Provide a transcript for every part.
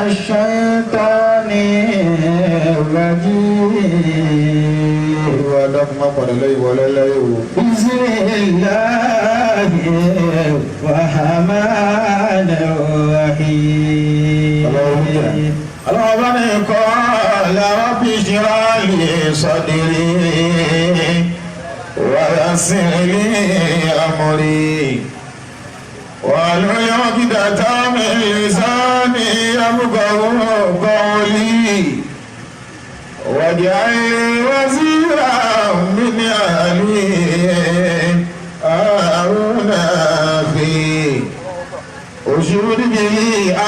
الشيطان الرجيم. Olúwa dákun má padà lẹ́yìn wọlé lẹ́yìn o. بسم الله الرحمن الرحيم. Ọlọ́run bá ní قال رب اشرح لي صدري ويسر لي أمري واحلل عقدة من لساني يفقهوا قولي واجعل لي وزيرا من أهلي هارون أخي اشدد به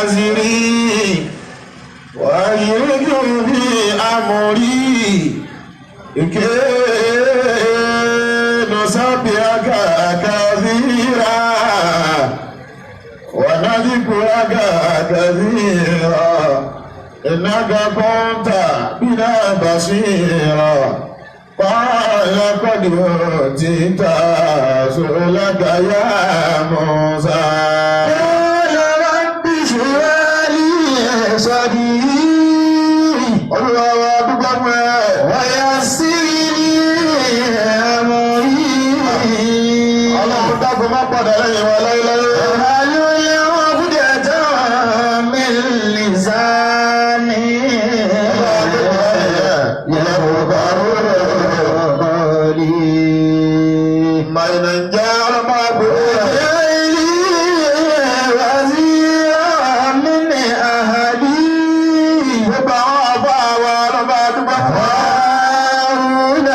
أزري وأشركه في أمري كي نسبحك كثيرا ونذكرك كثيرا إنك كنت بنا بصيرا. قال قد أوتيت سؤلك يا موسى. قال رب اشرح لي صدري Olúwa wa dúpẹ́ fún ẹ. ويسر لي أمري. Ọlọ́run dákun má padà lẹ́yìn wa láéláé. واحلل عقدة من لساني يفقهوا قولي. Màìnàjá ọlọ́mọ àgbèrè. واجعل لي وزيرا من أهلي. Gbogbo àwọn àbá wa ọlọ́mọ àdúgbò fún wa. هارون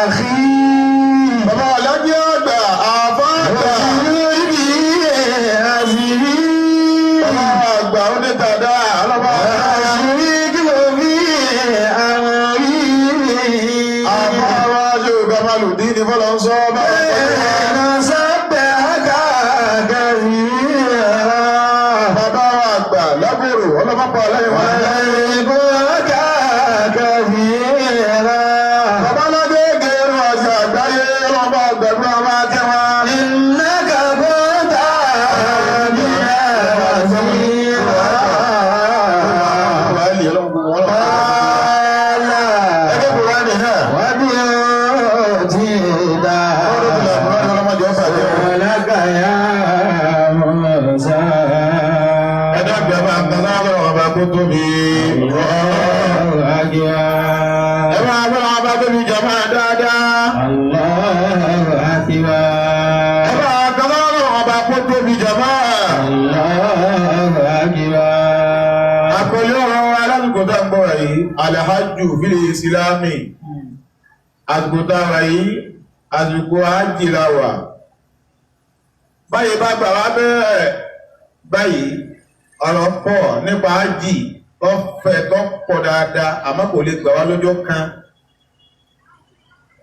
أخي. Bàbá Alájí àgbà àbá àgbà. واشدد به أزري. Bàbá àgbà onítàdá ọlọ́mọ àgbà. وأشركه في أمري. Àbá wa yóò gbà Malùdí ní fọlọ́ ń sọ bá wọn. نسبحك كثيرا. Bàbá wa àgbà lábòrò ọlọ́mọ pa lẹ́yìn wa. ونذكرك كثيرا. Bàbá Alágége ẹnu àti àgbáyé ọlọ́mọ àgbàdúrà máa kẹ́ wa. إنك كنت بنا بصيرا. Bàbá ilé ọlọ́mọ gbogbo wọn lọ. قال Ẹgbẹ́ Kùránì náà. وبأوتيت Ọlọ́mọdé ọ̀sà jẹ́ o. ولك يا موسى. Ẹ̀dá gbẹ̀mọ̀ àgbàlá ọlọ́run ọba kó tóbi. الله أكبر. Ẹ máa bá ọba tóbi jàmá dáadáa. الله أكبر. Ẹ máa àgbàlá ọlọ́run ọba kó tóbi jàmá. الله أكبر. Àkọlé ọ̀rọ̀ wa lásìkò tá ń bọ̀ yìí, Alhajju fil Islami. Àsìkò tá a wà yìí, àsìkò hajj la wà. Báyìí bá gbà wá bẹ́ẹ̀ báyìí, ọ̀rọ̀ pọ̀ nípa hajj tó fẹ̀ tó pọ̀ dáadáa, àmọ́ kò lè gbà wá lọ́jọ́ kan.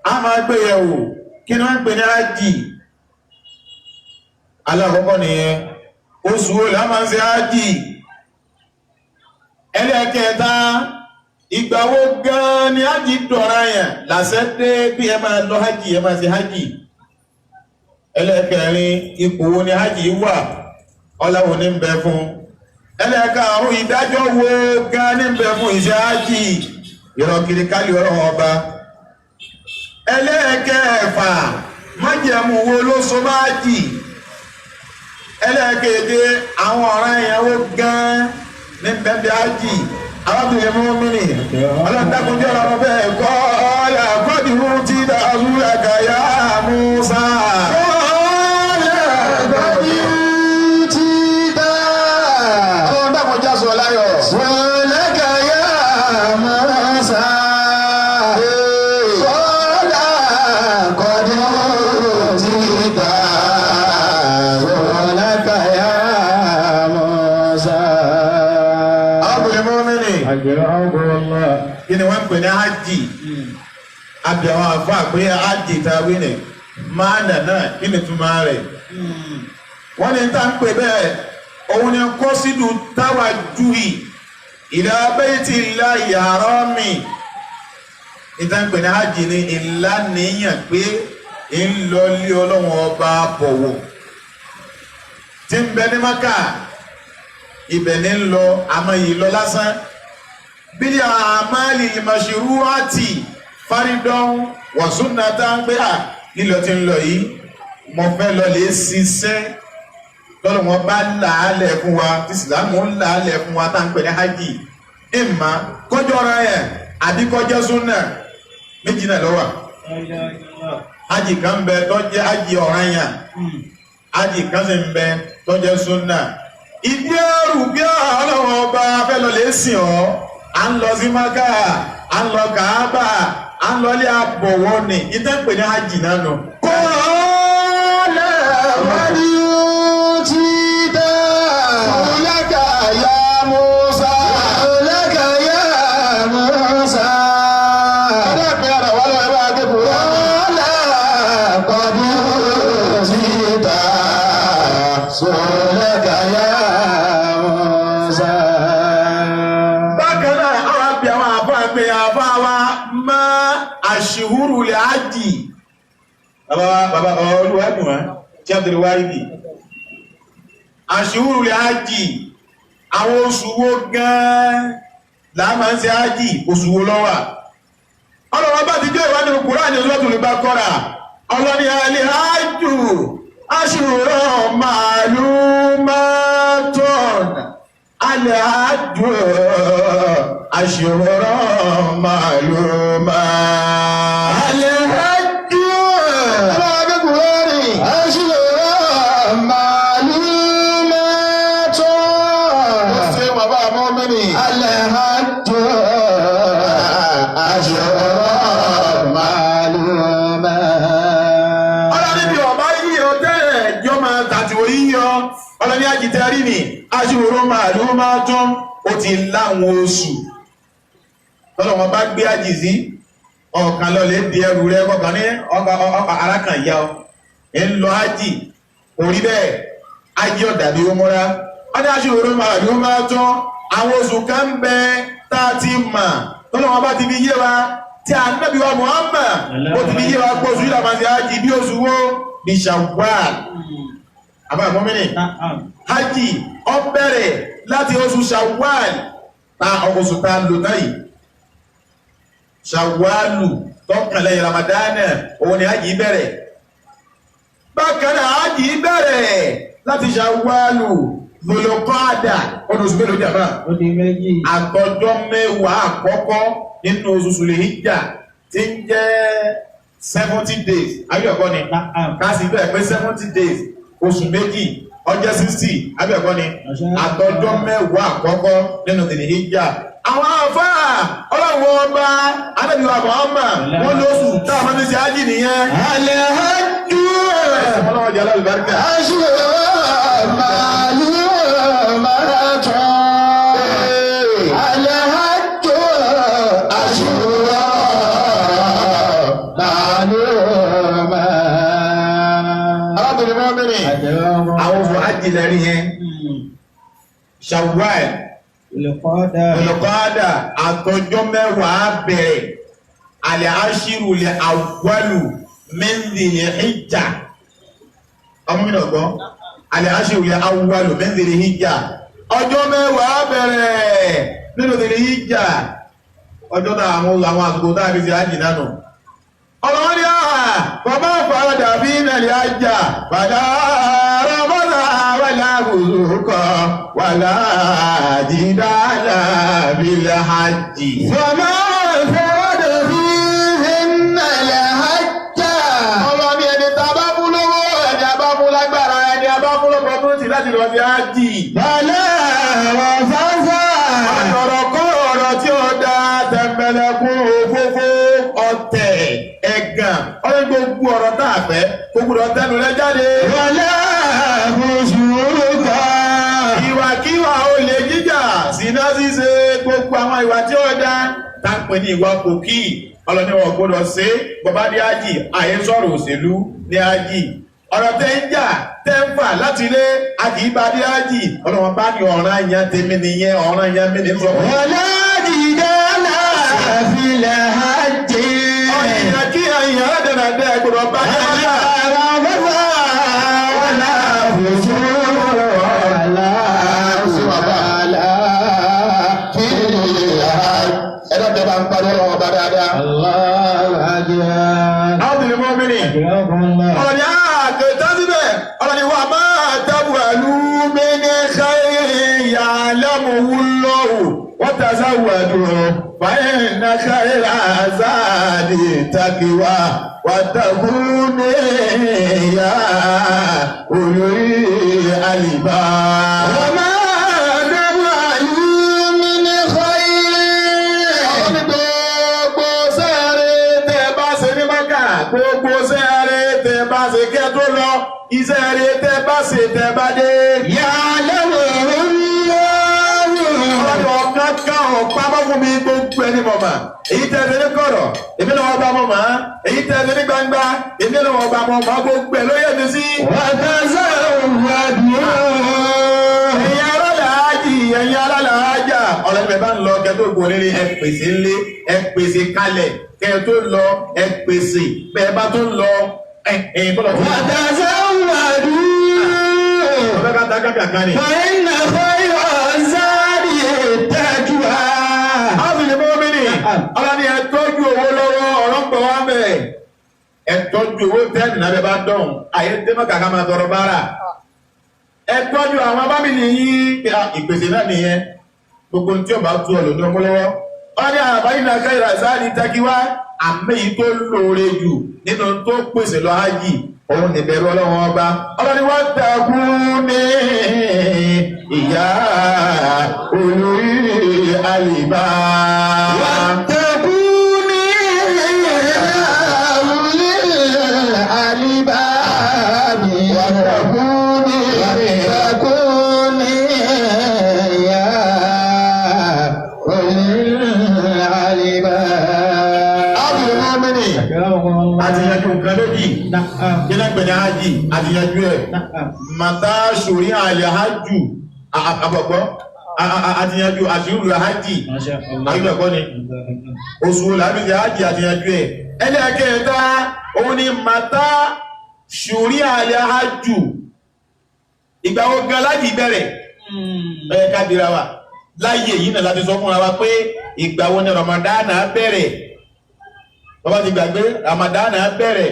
A máa gbé yẹ̀wò kí ni wọ́n ń pè ní hajj. Alákọ̀ọ́kọ́ nìyẹn, oṣù wo la máa ń ṣe hajj? Ẹlẹ́kẹta, ìgbà wo gan-an ni hajj dọ̀ra yẹn làṣẹ dé bí ẹ máa lọ hajj, ẹ máa ṣe hajj? Ẹlẹ́kẹrin, ipò wo ni hajj wà, ọlá wo ní ń bẹ fún? Ẹlẹ́karùn-ún, ìdájọ́ wo gan-an ní ń bẹ fún iṣẹ́ hajj ìrọ̀kiri kálí ọlọ́run ọba? Ẹlẹ́kẹfà, májẹ̀mú wo ló so mọ́ hajj? Ẹlẹ́keje, àwọn ọ̀ràn yẹn wo gan-an ní bẹ́ẹ̀ hajj? Arábìnrin mọ́mìnì ọlọ́dàkùnjẹ́ ọ̀rọ̀ bẹ́ẹ̀ kọ́ ọ̀là kọ́dìrú ti dàrú àgàyà Musa. قال قد أوتيت Ọlọ́dàkùnjẹ́ sọ láyọ̀. سؤلك يا موسى. قال قد أوتيت سؤلك يا موسى. Arábìnrin mọ́mìnì, أجره الله. kí ni wọ́n ń pè ní hajj? Àbí àwọn àfáà pé hajj ta wí ni máa nà náà, kí ni túmọ̀ rẹ̀? Wọ́n ní tá ń pè bẹ́ẹ̀, òun ni kọ́sídù táwa júì ila bayti llahi harami. Ìta ń pè ní hajj ní ìlànìyàn pé ń lọ lé ọlọ́run ọba bọ̀wọ̀ tí ń bẹ ní Mákà. Ibẹ̀ ní ń lọ, àmọ́ yìí lọ lásán. Bílí àmàlì ìmọ̀ṣirúwátì fárídọ́n wọ̀súnà tá ń pé à lílọ tí ń lọ yìí, mo fẹ́ lọ lè ṣiṣẹ́ lọ́dọ̀ wọn bá làálẹ̀ fún wa, tí Ìsìlámù ń làálẹ̀ fún wa tá ń pè ní hajj. Ìmọ̀ kọjọ́ ọ̀rọ̀ yẹn àbí kọjọ́ súnà, méjì náà ló wà. Hajj kan ń bẹ tó jẹ́ hajj ọ̀ranyàn, hajj kan sì ń bẹ tó jẹ́ súnà. Ìdí ẹrù bí ọlọ́wọ́ ọba fẹ́ lọ lè sìn ọ́, à ń lọ sí Mákà, à ń lọ Kàábà, à ń lọ ilé àbọ̀wọ́ ni ìtẹ́ ń pè ní hajj náà nù. قال قد أوتيت سؤلك يا موسى سؤلك يا موسى قال قد أوتيت سؤلك يا موسى. Bákan náà, àwọn àbí àwọn àbá pé àbá wa má àṣìhúrù lè hajj. Bàbá bàbá bàbá olúwàdùn wọn tí a tẹ̀lé wáyé bì. Àṣìhúrù lè hajj, àwọn oṣù wo gan-an là máa ń ṣe hajj, oṣù wo ló wà? Ọlọ́run bá ti jẹ́ ìwádìí Kùránì Suratul Baqara. Ọlọ́ni alihajju ashhurun ma'lumatun. Alihajju ashhurun ma'lumat. الحج أشهر معلومات الحج أشهر معلومات. Ọlọ́ni bí ọba yíyọ tẹ́lẹ̀ yọ máa tàtìwò yíyọ. Ọlọ́ni àjìtẹ́rì ni ashhurun ma'lumatun, ó ti láwọn oṣù. Tọ́lọ̀ wọn bá gbé àjì sí ọ̀kan lọ lè di ẹrù rẹ kọkàn ní ọkà ara kan yá ọ ń lọ ájì orí bẹ́ẹ̀, ájì ọ̀dà bí ó múra ọdún aṣòro máa bí ó máa tán. Àwọn oṣù kan ń bẹ tá a ti mà tọ́lọ̀ wọn bá ti fi yé wa, tí Ànábì wa Muhammad ó ti fi yé wa pé oṣù yìí làwọn ṣe ájì. Bí oṣù wo? Bí Shawwal. Àbá mọ́mìnì, hajj ó bẹ̀rẹ̀ láti oṣù Shawwal, ta oṣù tá a lò náà yìí, Ṣàwálù tọkànlẹ̀ Ramadana, òun ni hajj bẹ̀rẹ̀. Bákan náà, hajj bẹ̀rẹ̀ láti Ṣàwálù, Dhul-Qa'dah, ọdún oṣù mélòó jàmbá? Ó di méjì. Àtọjọ́ 10 àkọ́kọ́ nínú oṣù Sulhijja tí ń jẹ́ 70 days, àbí ẹ̀kọ́ ni? Ká sì bẹ́ẹ̀ pé 70 days, oṣù 2, ọjọ́ 60, àbí ẹ̀kọ́ ni? Àtọjọ́ 10 àkọ́kọ́ nínú Dhul-Hijja. Àwọn àfáà ọlọ́run ọba anábìwá Muhammad wọn lóṣù táwọn máa ń ṣe ájì nìyẹn. الحج Ọlọ́run jẹ́ alálùbáríkà. أشهر معلومات الحج أشهر معلومات. Arábìnrin mọ́mìnì, àwọn oṣù ájì lẹ́rí yẹn: Shawwal, Dhul-Qa'dah. Dhul-Qa'dah, àtọjọ́ 10 bẹ̀rẹ̀, al-ashru al-awwalu min Dhil-Hijja. Ọmọ mi náà gbọ́, al-ashru al-awwalu min Dhil-Hijja, ọjọ́ 10 bẹ̀rẹ̀ nínú Dhil-Hijja, ọjọ́ tá àwọn àsìkò tá a fi ṣe ájì náà nù. Ọlọ́wọ́n ní àhà bàbá fàdà bí nàlẹ́ àjà fàdà rọ́bọ̀dà wàlá fusuqa wàlá jidala fil hajji. فما فرض فيهن الحج. Ọlọ́ni ẹni tá a bá fún lówó, ẹni a bá fún lágbára, ẹni a bá fún lọ́pọ̀túnìtì láti lọ sí ájì. فلا رفث. Ọ̀rọ̀ kọ́ ọ̀rọ̀ tí ó dá tẹ̀m̀bẹ̀lẹ̀kún, òfófó, ọ̀tẹ̀, ẹ̀gàn, ọ̀rẹ́, gbogbo ọ̀rọ̀ tá a fẹ́ kó gbọ́dọ̀ tẹnu rẹ jáde. ولا فسوق. Ìwàkíwà, olè jíjà, sínà ṣíṣe, gbogbo àwọn ìwà tí ó dá tá ń pè ní ìwà kòkí, ọlọ́ni wọn gbọ́dọ̀ ṣe bọ́bá ní ájì. Àyè sọ̀rọ̀ òṣèlú ní ájì. Ọ̀rọ̀ tẹ́ ń jà, tẹ́ ń fà láti ilé, àkìíbá ní ájì. Ọlọ́wọ́n bá ní ọ̀ràn yẹn tèmi nìyẹn, ọ̀ràn yẹn mi ní sọ fún. ولا جدال في الحج. Ọ̀yàn kí ẹ̀yàn aládàáda gbọ́dọ̀ bá ní ájì. ولا رفث ولا فسوق ولا ń parí ọlọ́wọ́ bá dáadáa. Allahu akbar. Àwọn ìlú mọ́mìnì. Akramakumullah. Ọ̀rọ̀ ni àkètà síbẹ̀, ọ̀rọ̀ ni wà máa tábù àlùmí ní khairin ya'lamuhu Allahu wa tazawwadu fa inna khayra zadi taqwa wattaquni ya ulil albab. Wa ma taf'alu min khairin. Ọlọ́run ní gbogbo sẹ́ẹ̀rẹ́ tẹ́ bá ṣe ní Mákà, gbogbo sẹ́ẹ̀rẹ́ tẹ́ bá ṣe kẹ́ tó lọ, iṣẹ́ rẹ̀ tẹ́ bá ṣe tẹ́ bá dé. Ya'lamuhu Allahu. Ọlọ́run ọ̀kan kan ọ̀pá bá fún mi gbogbo ẹni mọ̀ mà. Èyí tẹ́ ṣe ní kọ̀rọ̀, èmi náà wọ́n bá mọ̀ mà. Èyí tẹ́ ṣe ní gbangba, èmi náà wọ́n bá mọ̀ mà. Gbogbo ẹ̀ ló yẹ mi sí. Wa tazawwadu. Ẹ̀yin alálàájì, ẹ̀yin alálàájà, ọlọ́run ẹ̀ bá ń lọ kẹ́ tó gùn lérí ẹ pèsè ńlé, ẹ pèsè kalẹ̀, kẹ́ tó lọ ẹ pèsè, bẹ́ẹ̀ bá tó ń lọ ẹ̀ ẹ̀ bọ́lọ̀ fún Wa tazawwadu. ọ̀fẹ́ ká ta kákà kan ni. Fa inna khayra zadi taqwa. Ábìlì mọ́mìnì, ọlọ́ni ẹ tọ́jú owó lọ́wọ́ ọ̀rọ̀ ń bọ̀ wá mẹ́. Ẹ tọ́jú owó tẹ́ nàbẹ́ bá dọ̀hùn, àyè ń tẹ́mọ̀ kàkà máa tọrọ bára. Ẹ tọ́jú àwọn bámìlì yín, pé, ah, ìpèsè náà nìyẹn. Gbogbo ohun tí ọba tú ọ lòdì ọmọ lọ́wọ́. Ọlọ́ni àbáyé náà káyìrà sáàlì takiwá, àmì yìí tó lóore jù nínú tó pèsè lọ ájì, òun nìbẹ̀rù ọlọ́wọ́n ọba. Ọlọ́ni wọ́n tẹ̀kún ní ìyá olórí àlìbá. واتقوني يا أولي الألباب. واتقوني واتقوني يا أولي الألباب. Ábìlì mọ́mìnì àti yanjú nǹkan méjì. Na'am. Kí náà gbẹ̀dẹ̀ ájì àti yanjú ẹ̀. Na'am. Màtá sòrí àlẹ́ ájù àbọ̀gbọ́ àti yanjú àṣírí ájì. Masha Allah. Àyùbẹ̀ kọ́ ni. Oṣù wo làbí ti ájì àti yanjú ẹ̀. Ẹlẹ́ẹ̀kẹta òun ni màtá sòrí àlẹ́ ájù. Ìgbà wo gan lájì bẹ̀rẹ̀? Ẹ ká dira wa. Láyé yìí náà láti sọ fúnra wa pé ìgbà wo ni Ramadana bẹ̀rẹ̀? Bàbá ti gbàgbé Ramadana bẹ̀rẹ̀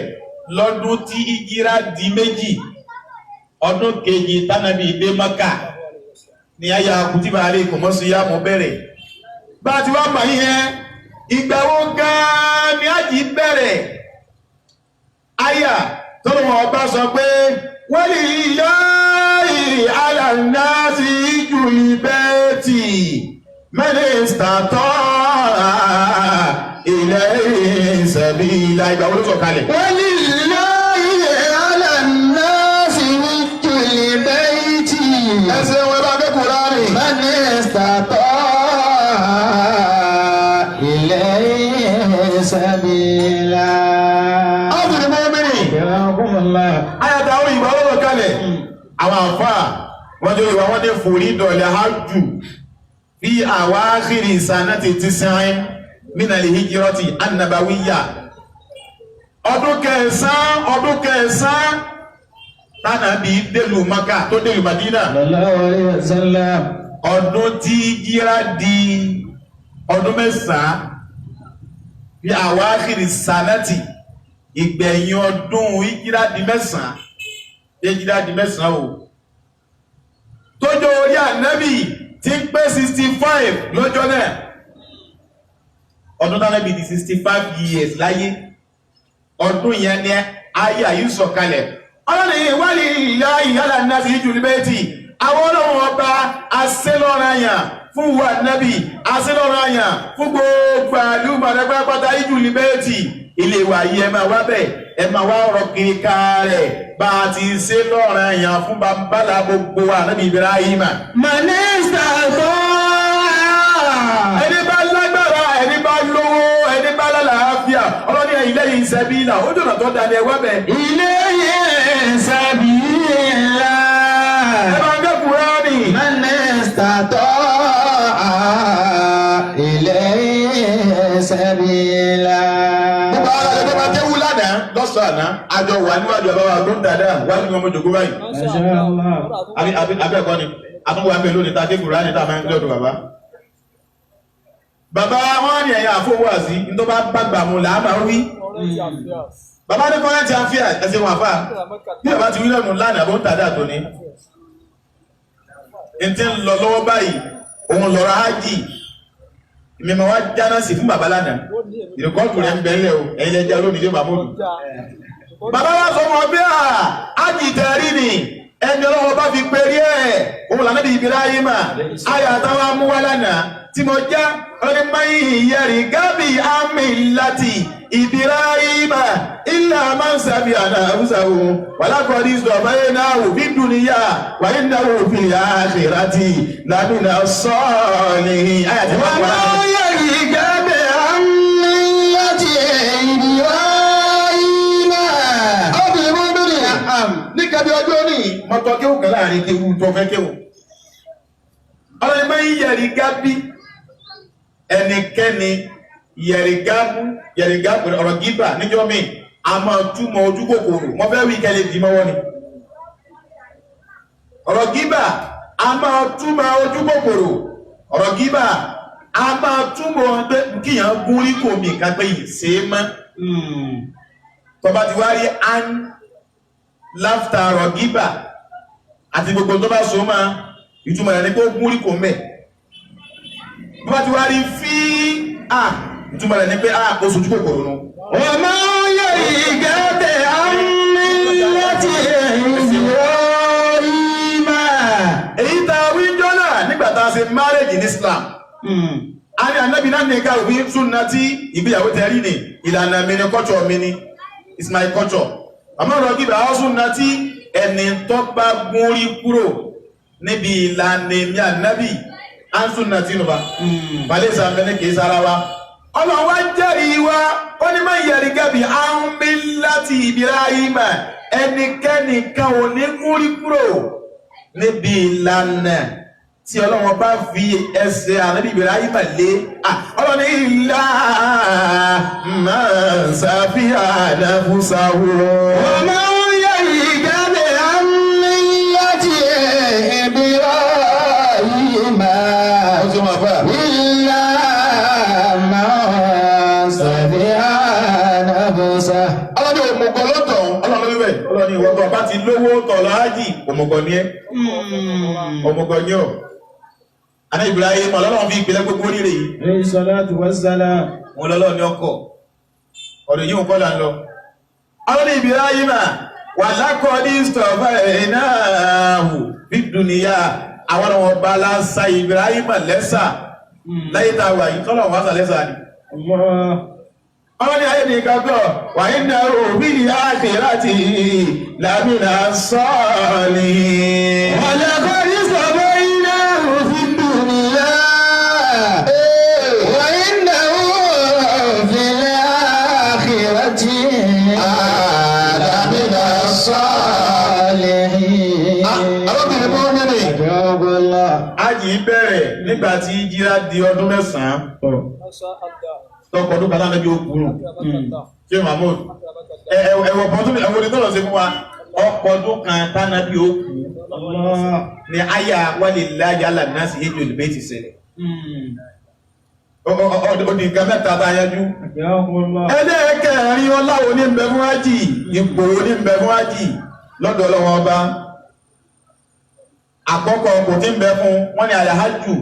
lọ́dún tí ìjírá di méjì. Ọdún kejì tánàbí dé Mọ́kà ni àyà kùtìbà alẹ́ kò mọ́ sí yá mọ́ bẹ̀rẹ̀. Bá a ti wá mọ̀ yín yẹn, ìgbà wo gan-an ni àjì bẹ̀rẹ̀? Àyà tọ́lọ́mọ ọba sọ pé wọ́n lè yá àlànà sí ju ìbẹ́ẹ̀tì mínísítà tọ́ ilẹ̀ ìsẹ̀bí ìlà ìgbà wo ló sọ̀kalẹ̀? ولله على الناس حج البيت Ẹsẹ̀ wọn bá fẹ́ Kùránì. من استطاع إليه سبيلا. Ábùdí mọ́mìnì. Akramakumullah. Ayàtà àwọn ìgbà wo ló sọ̀kalẹ̀? Àwọn àfáà wọ́n jẹ́ ìwà wọn ní forí dọ̀lẹ̀ hajj fi àwáhìrì sanati tis'in minal hijrati annabawiyya. Ọdún kẹsàn-án ọdún kẹsàn-án tánàbí délùú Maka tó délùú Madina. Sallallahu alayhi wa sallam. Ọdún tí jíra di ọdún mẹ́sàn-án fi àwáhìrì sanati ìgbẹ̀yìn ọdún ìjírá di mẹ́sàn-án ìjírá di mẹ́sàn-án o tójó orí ànábì tí ń pé 65 lọ́jọ́ náà ọdún tánàbì di 65 years láyé ọdún yẹn ni ayé àyí sọ̀kalẹ̀ ọlọ́run yìí wálé ìyá ìyálà náà sí jù níbẹ̀tì àwọn ọlọ́run ọba asẹ́lọ́ranyàn fún wa nábì asẹ́lọ́ranyàn fún gbogbo àlùmọ̀ọ́dẹ́gbẹ́ pátá ìjù níbẹ̀tì ilé wa yìí ẹ máa wá bẹ̀ ẹ máa wá ọ̀rọ̀ kiri ká rẹ̀ bá a ti ṣe lọ́ranyàn fún babalá gbogbo wa nábì Ibrahima. من استطاع Ẹni bá lágbára ẹni bá lówó ẹni bá lálàáfíà ọlọ́ni ẹ̀yìn lẹ́yìn sẹ́bílà ó dọ̀nà tó dání ẹ wá bẹ̀. إليه سبيلا. Ẹ máa ń gbé Kùránì. من استطاع إليه سبيلا. Gbogbo ara rẹ̀ tó bá tẹ́wú lánàá lọ́sàn-án àná àjọ wà níwájú àbáwá tó ń dàda wà nínú ọmọ ìjòkó báyìí. Masha Allah. Àbí àbí abẹ́ẹ̀kọ́ ni àtúnwò àbẹ̀ lónìí tá a dé Kùránì tá a máa ń gbé ọdún bàbá. Bàbá wọn ní ẹ̀yà àfọwọ́sí ní tó bá gbàgbà mu là á máa wí. Bàbá ní current affairs ẹsẹ̀ wọn àfà. Bí bàbá ti wí lẹ́nu lánàá bó ń tàdé àtòní. N ti ń lọ lọ́wọ́ báyìí, òun lọ́ra ájì. Ìmìmọ̀ wa jáná sí fún bàbá lánàá. Ìrìkọ́tù rẹ̀ ń bẹ́lẹ̀ o, ẹ̀yin lẹ́jà lónìí dé Mahmood. Bàbá wa sọ wọn bí à ájì tẹ̀rí ni ẹni ọlọ́wọ́ bá fi perí ẹ̀ òun lànà bí Ibrahima ayà àtàwọn amúwá lánàá tí mo já ọdún mayi yẹri gábì àmì láti Ibrahima ilà máa ń sàbí àná àwùsàwò wàlákọ̀ọ́dí sọ̀báyé náà wò fi dùnìyà wàyí náà wò fi àkhírátì lámìnà sọ́ọ̀lì. Ayà tí wọ́n wá lánàá. ومن يرغب عن ملة إبراهيم Ní kábí ọjọ́ ní mọ́tọ́ kéwù kan láàrin kéwù tó fẹ́ kéwù. Ọlọ́ni máa ń yẹ̀rí gábí ẹnikẹ́ni yẹ̀rí gábú yẹ̀rí gábú ọ̀rọ̀ gíbà níjọ́ mi a máa túmọ̀ ojú kòkòrò wọ́n fẹ́ wí kẹ́lẹ́ dì mọ́wọ́ ni. Ọ̀rọ̀ gíbà a máa túmọ̀ ojú kòkòrò ọ̀rọ̀ gíbà a máa túmọ̀ pé kíyàn gún rí kò mí ká pé ìṣe mọ́. Tọba ti wá rí án láfta rọ̀gíbà àti gbogbo tó bá so máa ìtumọ̀ rẹ̀ ní pé ó gún rí kò mẹ́ bí wọ́n ti wá rí fí à ìtumọ̀ rẹ̀ ní pé à ó sojú kòkòrò nù. ومن يرغب عن ملة إبراهيم Èyí tá a wí jọ́ náà nígbà tá a ṣe marriage in Islam a ní anábì náà ní ká òfin súnà tí ìgbéyàwó tẹ rí ni ìlànà mi ni culture mi ni, it's my culture. Àmọ́ rọ̀gíbà ó súnà tí ẹni tó bá gún rí kúrò níbi ìlànà èmi ànábì á ń súnà tí nùbà. Balẹ̀ sàmẹ́ni kìí sára wa. Ọlọ́run wá jẹ́rìí wa, ó ní máa ń yẹ̀rí gẹ́bì áhùn mi láti Ibrahima ẹnikẹ́ni kan ò ní gún rí kúrò níbi ìlànà tí Ọlọ́run bá fi ẹsẹ̀ ànábì Ibrahima lé. Ọlọ́run ní ìlà máa ń ṣàfihàn àfúnṣàwò. ومن يرغب عن ملة إبراهيم إلا من سفه نفسه. Ọlọ́run òmùgọ̀ lọ́tọ̀ ọlọ́run ló wíwẹ̀ ọlọ́run ìwọ tó bá ti lówó tọ̀lọ́ ájì òmùgọ̀ ni ẹ́ òmùgọ̀ ni ọ́. Àná Ibrahim ọlọ́run fi ìpìlẹ̀ gbogbo oríire yìí. Alayhi salatu wassalam. Wọn lọ́lọ́ ní ọkọ̀ ọ̀rọ̀ yìí ń kọ́ là ń lọ. Ọlọ́run Ibrahim wà lákọ̀ọ́dí sọ̀fà ìnáhù bí dùnìyà àwọn ọmọ ọba lásà Ibrahim lẹ́sà láyé tá a wà yìí tọ́lọ̀ wá sà lẹ́sà ni. Allah. Ọlọ́ni ayé ní kagbọ́ wà ní òbí àkhírátì lámìnà sọ́ọ̀lì. ولقد اصطفيناه في الدنيا وإنه في الآخرة لمن الصالحين. Arábìnrin bọ́ mẹ́rin. أجاب الله. Ájì bẹ̀rẹ̀ nígbà tí jíra di ọdún mẹ́sàn-án tọkọ̀ ọdún kan láti bí ó kúrò. Ṣé Mahmood? Ẹ̀wọ̀ pọ̀tún ẹ̀wọ̀ ni tọ́lọ̀ sí fún wa. Ọkọ̀ ọdún kan tánà bí ó kú Allah. ni àyà walillahi ala nnasi hijjul bayti ṣẹlẹ̀. Ó di nǹkan mẹ́ta tá a yanjú. Jazakumullah. Ẹlẹ́ẹ̀kẹrin ọláwo ní ń bẹ fún ájì, ipò ní ń bẹ fún ájì lọ́dọ̀ Ọlọ́run ọba. Àkọ́kọ́ kò tí ń bẹ fún wọ́n ní àyájú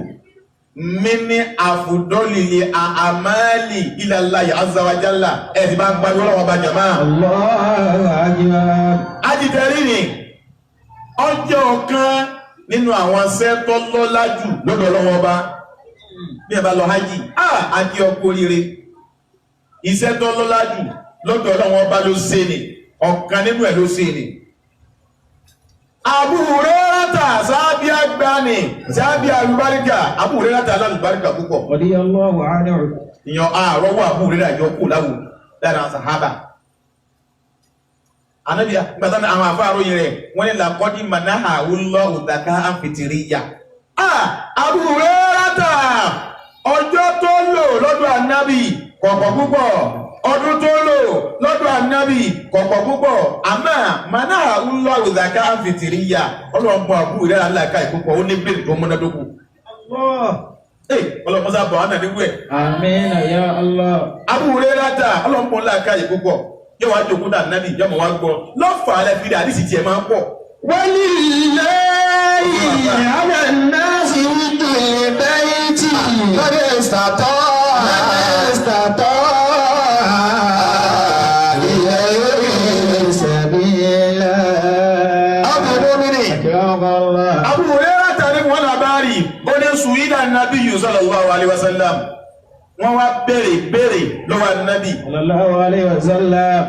mini àfùdọ́lìlì àmàlì ilallahi azza wa jalla ẹ̀ ti bá ń pariwo Ọlọ́run ọba jàmáà. Allahu akbar. Ájì tẹ̀rí ni ọjọ́ ọ̀kan nínú àwọn iṣẹ́ tó lọ́lá jù lọ́dọ̀ Ọlọ́run ọba. Bí ẹ bá lọ hájì, á kí ọkọ oríire. Iṣẹ́ tó lọ́lá jù lọ́dọ̀ Ọlọ́run ọba ló ṣe ni, ọ̀kan nínú ẹ̀ ló ṣe ni. Abu Hurairata sábí àgbà ni, sábí àlùbáríkà, Abu Hurairata alálùbáríkà púpọ̀. Radiyallahu anhu. Ìyàn àrọ́wọ́ Abu Hurairata yọ kù láwù lára àwọn sàhábà. Ànábì gbàtà ní àwọn àfáà ròyìn rẹ̀ wọ́n ní làkọ́dí manaha Allahu zaka ànfìtìríyà. Abu Hurairata ọjọ́ tó lò lọ́dọ̀ ànábì kọ̀pọ̀ púpọ̀ ọdún tó lò lọ́dọ̀ ànábì kọ̀pọ̀ púpọ̀ àmọ́ manaha Allahu zaka ànfìtìríyà ọlọ́run bọ̀ Abu Hurairata láìka ìpúpọ̀ ó ní bílẹ̀ tó múnádókù. Allah. Ọlọ́mọsá bọ̀ wá náà níwú ẹ̀. Àmín ya Allah. Abu Hurairata ọlọ́mọ ńlá káyè púpọ̀ yóò wá jókòó dà nábì yóò mọ̀ wá gbọ́ lọ́fà alẹ́ fi dà àdìsí tiẹ̀ máa ń pọ̀. ولله على الناس حج البيت من استطاع إليه سبيلا. أبو مؤمن أكرمك الله. Abu Hurairata ní wọn làbárì ó ní suwídà nábì sallallahu alaihi wasallam wọ́n wá béèrè béèrè lọ́wọ́ nábì Sallallahu alayhi wa sallam.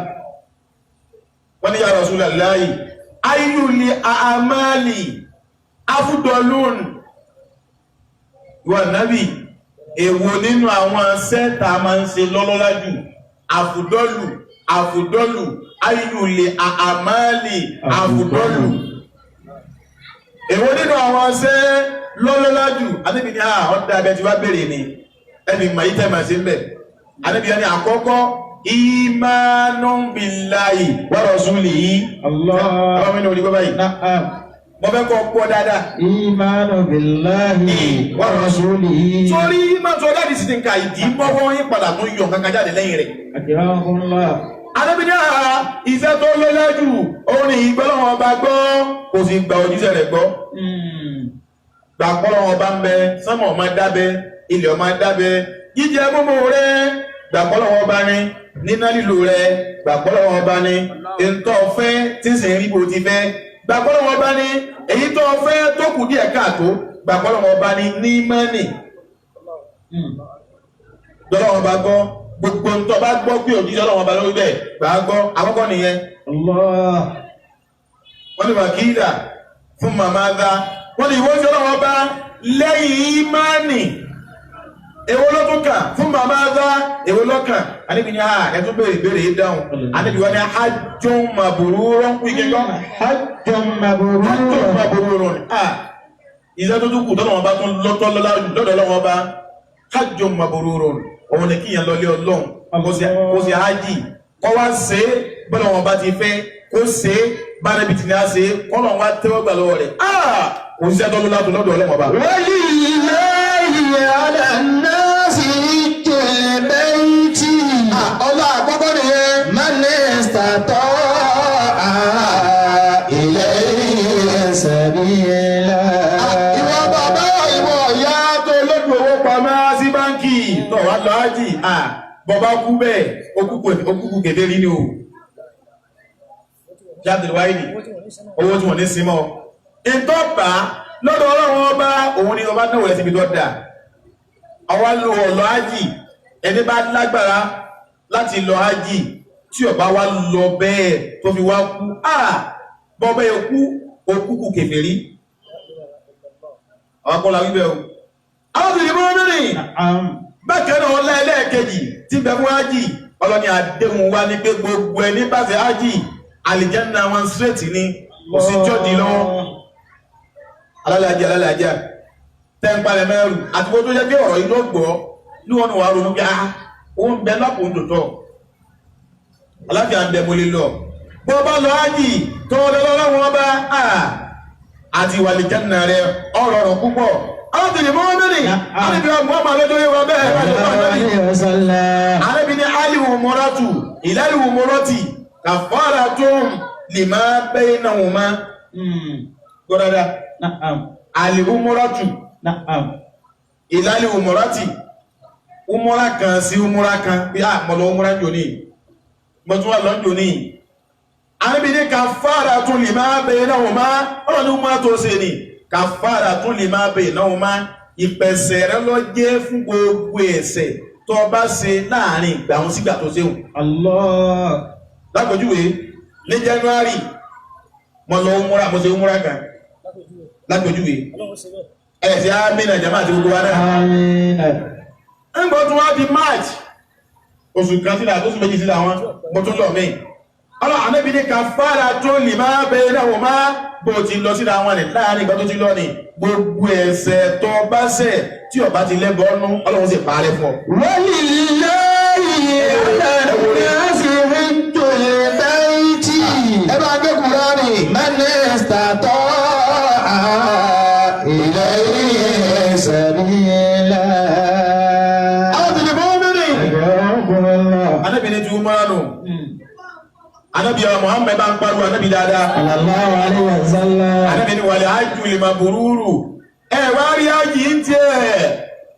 wọ́n ní ya Rasulullahi ayyuli a'amali afudolun ìwà nábì èwo nínú àwọn sẹ́ta máa ń ṣe lọ́lọ́lá jù àfùdọ́lù àfùdọ́lù ayyuli a'amali àfùdọ́lù èwo nínú àwọn ṣẹ́ lọ́lọ́lá jù Ànábì ní ọ̀dà abẹ tí wá béèrè ni ẹni mọ̀ yí tẹ́ màá sí ń bẹ̀ Ànábì ní àkọ́kọ́ ìmánú billahi wa rasulihi. Allah. Àwọn ọmọ inú orí gbọ́ báyìí. Na'am. Mo fẹ́ kọ́ pọ́ dáadáa. Ìmánu billahi wa rasulihi. Torí máa tó jáde sí ti ń ka ìdí mọ́wọ́ yín padà tó yọ nǹkan kan jáde lẹ́yìn rẹ̀. Akramakumullah. Ànábì ní iṣẹ́ tó lọ́lá jù òun ni ìgbọ́lọ́wọ́n ọba gbọ́ kò sì gba òjíṣẹ́ rẹ̀ gbọ́. Gbà pọ́lọ́wọ́n ọba ń bẹ, sánmọ̀ ọmọ dábẹ́, ilẹ̀ ọmọ dábẹ́, jíjẹ mímu rẹ̀ gbà pọ́lọ́wọ́n ọba ní, níná lílo rẹ̀ gbà pọ́lọ́wọ́n ọba ní, ntọ́ fẹ́ tí ń sì ń rí bó ti fẹ́ gbà pọ́lọ́wọ́n ọba ní, èyí tó fẹ́ tó kù díẹ̀ káàtó gbà pọ́lọ́wọ́n ọba ní ní mọ́nì. Gbọ́lọ́wọ́n ọba gbọ́ gbogbo ntọ́ bá gbọ́ pé òjíṣẹ́ Ọlọ́run ọba lórí bẹ́ẹ̀ gbà á gbọ́ àkọ́kọ́ nìyẹn. Allah. Wọ́n ní wàkílà fún màmá dá wọ́n ní ìwọ́n tí Ọlọ́run ọba lẹ́yìn ìmánì èwo ló tún kàn fún màmá dá èwo ló kàn Ànábì ní ẹ tún béèrè béèrè yìí dáhùn Ànábì wọ́n ní hajjun mabrurun kú ìkẹ́kọ́ Hajjun mabrur. hajjun mabrurun ìṣẹ́ tó tún kù tọ́lọ́wọ́n bá tún lọ́tọ́ lọ́dọ̀ Ọlọ́run ọba hajjun mabrurun òun ni kíyàn lọlé Ọlọ́run kó ṣe hajj kó wá ṣe é bọ́lá wọn bá ti fẹ́ kó ṣe é bára ibi tí ní a ṣe é kọ́lọ̀ wá tẹ́wọ́ gbà lọ́wọ́ rẹ̀ kò sí ẹjọ́ lọ́dọ̀ lọ́dọ̀ Ọlọ́run ọba. ولله على الناس حج البيت. Ọlá àkọ́kọ́ nìyẹn. من استطاع إليه سبيلا. Ìwọ bàbá ìwọ ìyá tó lójú owó pamọ́ sí báńkì tó wá lọ ájì bọ́bá kú bẹ́ẹ̀ okúkú kèfèrí ni o. Jáde wáyé owó tí wọ́n ní símọ́. Ìtọ́ba lọ́dọ̀ Ọlọ́run ọba òun ni ọba náà wẹ̀ síbi tó dáa. Àwa lo ọ̀lọ́ ájì ẹni bá lágbára láti lọ ájì tí ọba wa lọ bẹ́ẹ̀ tó fi wá kú bọ́bá yẹ kú okúkú kèfèrí. Àwọn akọ́lá wíbẹ̀ o. Àwọn tìrì mọ́ mẹ́rin Na'am. bákan náà ọlá ẹlẹ́ẹ̀kejì tí bẹ fún ájì ọlọ́ni àdéhùn wa ní pé gbogbo ẹni bá ṣe ájì àlìjánnà wọn straight ni kò sí jọ́ọ̀dì lọ́wọ́ alálàájì alálàájì tẹ́ǹpalẹ̀ mẹ́rù àti wọ́n tó jẹ́ pé ọ̀rọ̀ yìí ló gbọ́ ní wọn wà ronú pé ó ń bẹ lọ́pọ̀ ń tòótọ́ aláfíà ń bẹ mo lè lọ bọ́ bá lọ ájì tó lọ lọ́wọ́ bá àti ìwà àlìjánnà rẹ ọ̀rọ̀ ọ̀rọ̀ púpọ̀ àwọn tèlè mọ́ mẹ́rin àníbi ọmọ ọmọ alójó yẹ wà bẹ́ẹ̀ bá lè bá Alayhi wa sallam. ànábì ní aliwu mọ́rọ́tù ìlàlíwù mọ́rọ́tì kàfàrà tó ń lè máa bẹ́ẹ̀ náà wọ́n máa gbọ́dọ̀dá Na'am. aliwu mọ́rọ́tù Na'am. ìlàlíwù mọ́rọ́tì umura kan sí umura kan bí a mọ̀ lọ umura jò ní mọ̀ tún wà lọ jò ní ànábì ní kàfàrà tó lè máa bẹ́ẹ̀ náà wọ́n máa ọ̀rọ̀ ní umura tó ṣe ni kàfàrà tó lè máa bẹ́ẹ̀ náà wọ́n máa ìpẹ̀sẹ̀ rẹ lọ jẹ́ fún gbogbo ẹ̀ṣẹ̀ tó bá ṣe láàrin ìgbà wọn sígbà tó ṣeun. Allah. Lápèjúwe ní January mo lọ umura mo ṣe umura kan lápèjúwe ẹ ṣe amínà jama àti gbogbo wa náà. Àmín. Ń gbọ́ tún wá di March oṣù kan sílẹ̀ àti oṣù méjì sílẹ̀ àwọn mo tún lọ míì. Ọlọ́ ànábì ní kàfàrà tó lè máa bẹ náà wọ́n máa bó ti lọ síra wọn ní láàrin ìgbà tó ti lọ ní gbogbo ẹ̀ṣẹ̀ tó bá ṣẹ̀ tí ó bá ti lẹ́bọ̀ọ́nú Ọlọ́run sì parẹ́ fún ọ. ولله على الناس حج البيت. Ẹ bá gbé Kùránì. من استطاع إليه سبيلا. umra nù. Anabi wa Muhammad bá ń pariwo anabi dáadáa. Sallallahu alayhi wa sallam. Anabi ni wàlẹ̀ ájú lè máa burúrù. Ẹ wá rí ájì ń tiẹ̀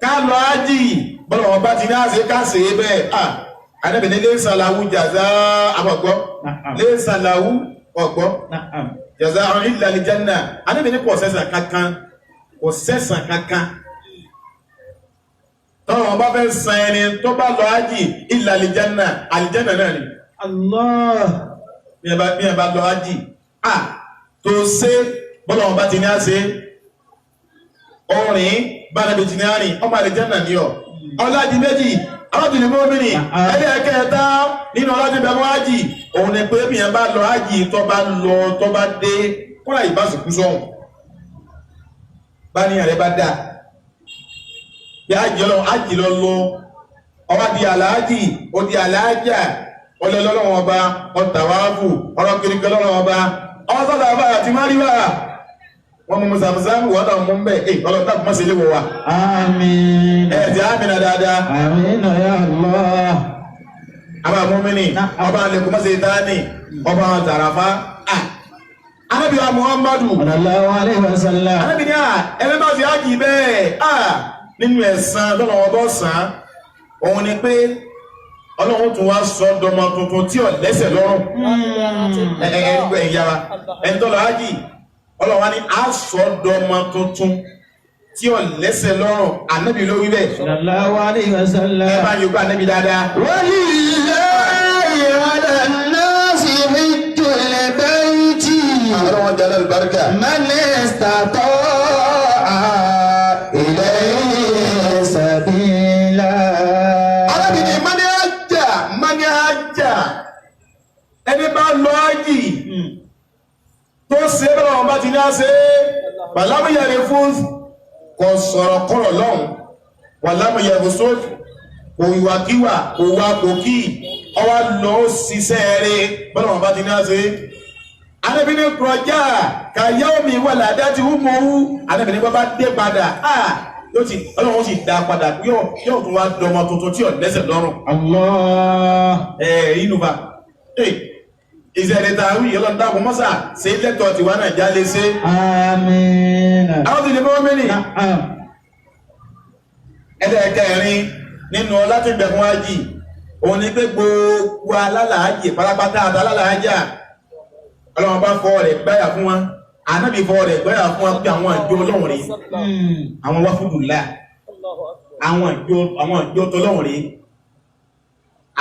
ká lọ ájì bọ́lá wọn bá ti ní àṣẹ ká ṣe é bẹ́ẹ̀. Anabi ni laysa lahu jaza àbọ̀gbọ́. Laysa lahu ọ̀gbọ́. Na'am. Jaza illa al-janna. Anabi ni kò sẹ́sàn kankan. Kò sẹ́sàn kankan. Tọ́wọ́n bá fẹ́ san ẹni tó bá lọ ájì illa al-janna àlìjánà náà ni. Allah. Bí ẹ bá lọ ájì tó ṣe bọ́lá wọn bá ti ní á ṣe ọrìn bánabi ti ní á rìn ọmọ àlìjánà ni ọ ọlájì méjì alájìlẹ̀ mọ́mìnì ẹlẹ́ẹ̀kẹta nínú ọlájì bẹ̀rù ájì òun ni pé bí ẹ bá lọ ájì tó bá lọ tó bá dé kọ́lá ìbásùkú sọ̀hún bá ní àrẹ bá dáa bí ájì lọ ájì lọ lọ ọba di àlàájì ó di àlàájà ọlọ́lọ́wọ́ ọba ọ̀tàwáfù ọlọ́kìrìkì ọlọ́wọ́ ọba ọ̀sọ́dọ̀ ọba àti máríwá wọ́n mú sàmùsàmù wọ́n náà mú ń bẹ̀ ẹ̀ ọlọ́dà kò má ṣe léwọ̀ wa. Àmín. Ẹ̀ ti àmìnà dáadáa. Àmín ya Allah. Àbá mọ́mìnì ọba àlekún má ṣe dání ọba tàràfà. Anábì wa Muhammadu. Sallallahu alayhi wa sallam. Anábì ní à ẹni bá ti ájì bẹ́ẹ̀ nínú ẹ̀san lọ́nà ọbọ̀ sàn òun ni pé Ọlọ́run tún wá sọ dọmọ tuntun tí ò lẹ́sẹ̀ lọ́rùn. Ẹ̀yà wa ẹni tó lọ ájì Ọlọ́run wa ní á sọ dọmọ tuntun tí ò lẹ́sẹ̀ lọ́rùn. Ànábì ló wí bẹ́ẹ̀. Sallallahu alayhi wa sallam. Ẹ bá yòókù ànábì dáadáa. Walillahi ala nnasi hijjul bayti. Ọlọ́run jẹ́ alálùbáríkà. Man istata'a ilayhi sabila. Arábìnrin mani ajá mani ajá ẹni bá lọ ájì tó ṣe bẹ́ẹ̀ wọn bá ti ní àṣẹ bàlámùyẹ̀rẹ̀ fún kò sọ̀rọ̀ kọ̀rọ̀ lọ́hùn wàlámùyẹ̀rẹ̀ sófì kò ìwàkíwà kò wá kò kí ọwá lọ ó ṣiṣẹ́ rẹ̀ bẹ́ẹ̀ wọn bá ti ní àṣẹ. Arábìnrin kọjá kàyà omi wà ládá ti hú mọ́ hú arábìnrin bá bá dé padà yóò ti Ọlọ́run sì dá padà yóò tún wá dọmọ tuntun tí ò lẹ́sẹ̀ lọ́rùn. Allah. Inú fa ìṣẹ̀lẹ̀ ta wí Ọlọ́run dákun mọ́sà ṣe lẹ́tọ̀ọ́ tiwa náà já lé ṣe. Àmín. Àwọn ti lè bọ́ mẹ́rin. Na'am. Ẹlẹ́ẹ̀kẹrin nínú ọlá tí ń bẹ fún ájì òun ni pé gbogbo alálàájì pátápátá àtàlálàájà Ọlọ́run bá fọ rẹ̀ gbáyà fún wa ànábì fọ rẹ̀ gbáyà fún wa pé àwọn àjọ Ọlọ́run rèé àwọn wáfúdùlá àwọn ìjọ tọlọ́run rèé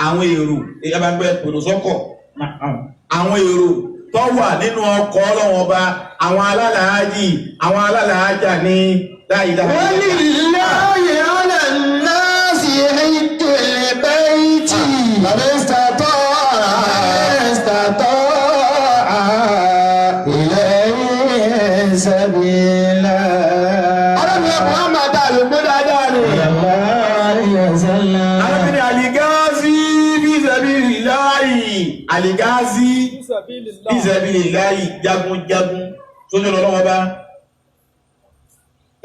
àwọn èrò ìyábàgbẹ́ pèrò sọ́kọ̀ Na'am. àwọn èrò tó wà nínú ọkọ̀ Ọlọ́run ọba àwọn alálàájì àwọn alálàájà ní láìláà. Walillahi ala nnasi hijjul bayti. Man istata'a ilayhi sabila. Arábìnrin Muhammad àlùgbé dáadáa ni. Sallallahu alayhi wa sallam. Arábìnrin àlìgáàzí fi sabilillahi àlìgáàzí fi sabilillahi jagunjagun sójú ọ̀nà Ọlọ́run ọba.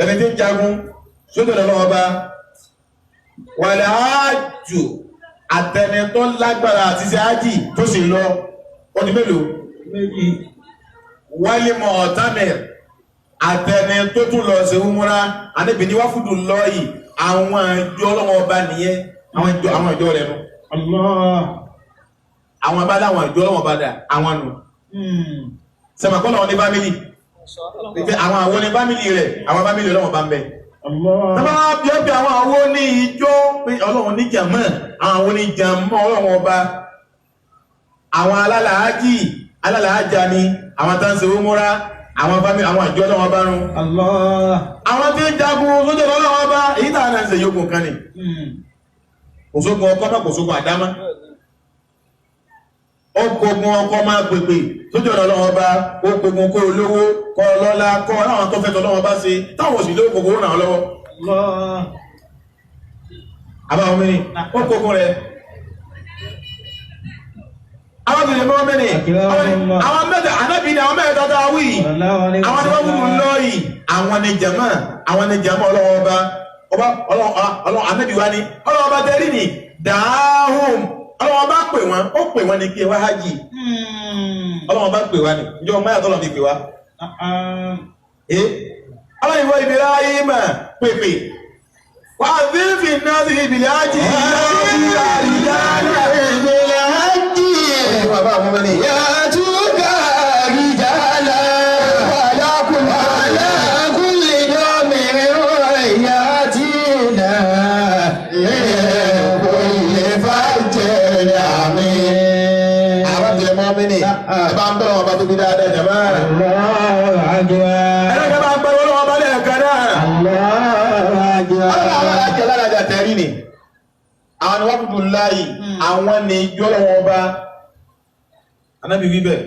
Ẹni tí ń jagun sójú ọ̀nà Ọlọ́run ọba. Wàlẹ̀ ájù àtẹnitọ́ lágbára àti ṣe ájì tó sì lọ ọdún mélòó? Méjì. Wálé mọ̀ ọ̀tánẹ̀ àtẹni tó tún lọ ṣe umura àníbi ní wáfúdù lọ́ọ̀yì àwọn ìjọ Ọlọ́run ọba nìyẹn àwọn ìjọ rẹ̀ nù. Allah. Àwọn bá láwọn ìjọ Ọlọ́run ọba dà àwọn nù. Sẹ̀mọ̀kọ́ làwọn ní fámìlì pé àwọn àwọn ní fámìlì rẹ̀ àwọn fámìlì Ọlọ́run ọba ń bẹ. Allah. Tọ́ba bí ó bí àwọn àwọn ní ìjọ pé Ọlọ́run ní jàmọ́ àwọn ní jàmọ́ Ọlọ́run ọba àwọn alálàájì alálàájà ni àwọn tá ń ṣe umura àwọn fámìlì àwọn ìjọ Ọlọ́run ọba run. Allah. Àwọn tí ń jagun sójú Ọlọ́run ọba èyí tàà náà ń ṣe yókùn kan ni. Kò sógun ọkọ́ náà kò sógun àdámá. Ó kogun ọkọ́ máa pèpè sójú Ọlọ́run ọba ó kogun kó olówó kó ọlọ́lá kó ọláwọn tó fẹ́ tọ́lọ́run ọba ṣe táwọn òsì lówó kòkòrò ràn án lọ́wọ́. Allah. Àbáwọn mẹ́rin ó kogun rẹ̀. Àwọn tòlè mọ́ mẹ́rin àwọn mẹ́ta ànábì ni àwọn mẹ́ta tá a wí Sallallahu alayhi wa àwọn ni wọ́n wúlò sallam. lọ́ọ̀yì àwọn ni jàmá àwọn ni jàmá Ọlọ́run ọba ọba Ọlọ́run ànábì wa ni Ọlọ́run ọba tẹ́rí ni dàáhùn Ọlọ́wọ́n bá pè wọ́n, ó pè wọ́n ní kí ẹ wá hajj. Ọlọ́wọ́n bá pè wá ní ìjọ máyà tọ́lọ̀ fi pè wá. Ọlọ́wọ́n ìwọ Ibrahim pèpè wà á fífi náà sí ìbìlẹ̀ hajj. Ẹ bá ń bẹ̀rẹ̀ wọn bá tóbi dáadáa jàmbá. Ẹlẹ́kẹ́ bá ń pẹ́ wọ́n bá lẹ́ẹ̀kan náà. Ọlọ́run àwọn alájẹ alájà tẹ̀rí ni. Àwọn ni wọ́n dùn láàyè, àwọn ni ìjọ lọ́wọ́ ọba. Anábì wí bẹ́ẹ̀.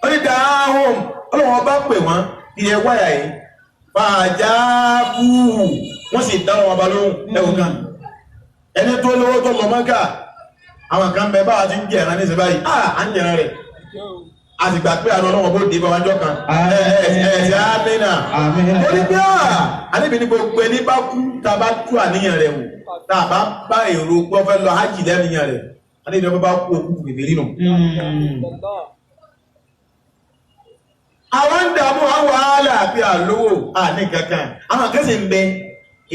Ó ní dáhùn, ọlọ́run ọba pè wọ́n iye wáyà yìí. Fàájà búhù, wọ́n sì dá wọn ọba lóhùn ẹ̀wọ̀n kan. Ẹni tó lówó tó lọ Mọ́kà, àwọn kan bẹ báwa ti ń jẹ ẹran níṣẹ́ báyìí. À ń jẹran rẹ̀. A sì gbà pé àná ọlọ́wọ́ bó dé bá wájọ́ kan. Ẹ̀ẹ́dẹ̀ amínà. Torí pé àníbi ní gbogbo ẹni bá kú tá a bá tú àníyàn rẹ̀ wò, tá a bá bá èrò pé wọ́n fẹ́ lọ hajj lẹ́nìyàn rẹ̀, àníbi ní wọ́n bá kú òkú kèfèrí nù. Àwọn ń dààmú àwọn wàhálà àti àlówó àní kankan. Àwọn kan sì ń bẹ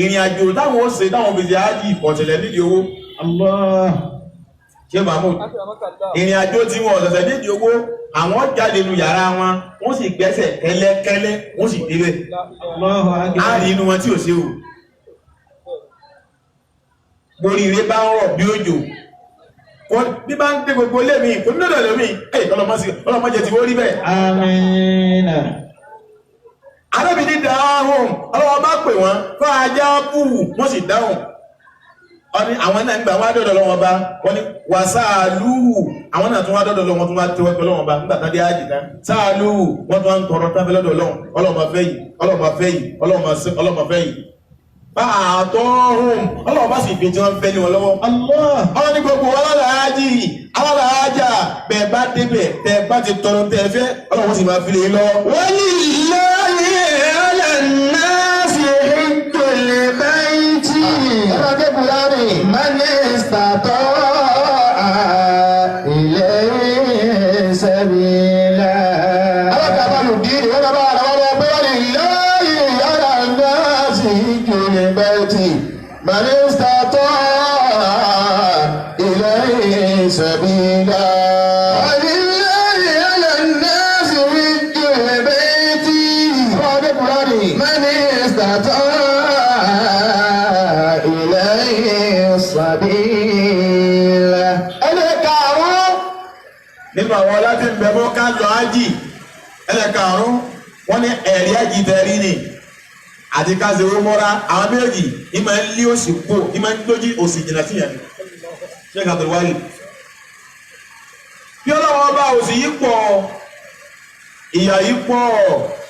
ìrìn àjò táwọn ó ṣe táwọn fi ṣe hajj ọ̀tẹ̀lẹ̀ nídìí owó. Ṣé Mahmood? Ìrìn àjò tí wọn ọ̀sẹ̀sẹ̀ nídìí owó, àwọn jáde nu yàrá wọn, wọ́n sì gbẹ́sẹ̀ kẹ́lẹ́kẹ́lẹ́, wọ́n sì débẹ̀. Á rí inú wọn tí ò ṣe o. Borí ire bá ń rọ̀ bí òjò. Bí bá ń dé gbogbo ilé mi, kò ní lọ́dọ̀ lómi, ẹ̀ ọlọ́mọdé ti wó rí bẹ́ẹ̀. Àmín. Arábìnrin dáhùn, ọlọ́wọ́ bá pè wọ́n, fáajá bù, wọ́n sì dáhùn. Ọní àwọn náà ń gbà wá dọ̀dọ̀ lọ́wọ́ bá wọ́n ní wà sáàlúhù, àwọn náà tún wá dọ̀dọ̀ lọ́wọ́ tún wá tẹ́wọ́ pẹ̀lú lọ́wọ́ bá nígbà tán dé ájì tán sáàlúhù wọ́n tún wá ń tọrọ tábí lọ́dọ̀ lọ́wọ́ ọlọ́mọ fẹ́ yìí ọlọ́mọ fẹ́ yìí ọlọ́mọ fẹ́ yìí bá àtọ́hùn ọlọ́mọ bá sì fi tí wọ́n fẹ́ ní wọn lọ́wọ́. Ọlọ́ ní gbogbo alálàájì alálàájà bẹ́ẹ̀ bá débẹ̀ tẹ́ bá ti tọrọ tẹ́ fẹ́ ọlọ́mọ sì máa fi lè lọ. Wọ́n ní lọ́ọ̀yì alẹ́-nasi hijjul bayti. Man istata'a ilayhi sabila. Man istata'a ilayhi sabila. Walillahi ala nnasi hijjul bayti. Man istata'a ilayhi sabila. Ẹlẹ́karùn-ún nínú àwọn ọlá tí ń bẹ fún ká lọ ájì, ẹlẹ́karùn-ún wọ́n ní ẹ̀rí ájì tẹ̀rí ni àti ká ṣe owó mọ́ra àwọn méjì ní máa ń lé òsì kú ní máa ń gbójú òsì jìnnà sí yẹn. Ṣé ká tó wáyé? Bí ọlọ́wọ́ ọba òsì yìí pọ̀, ìyà yìí pọ̀,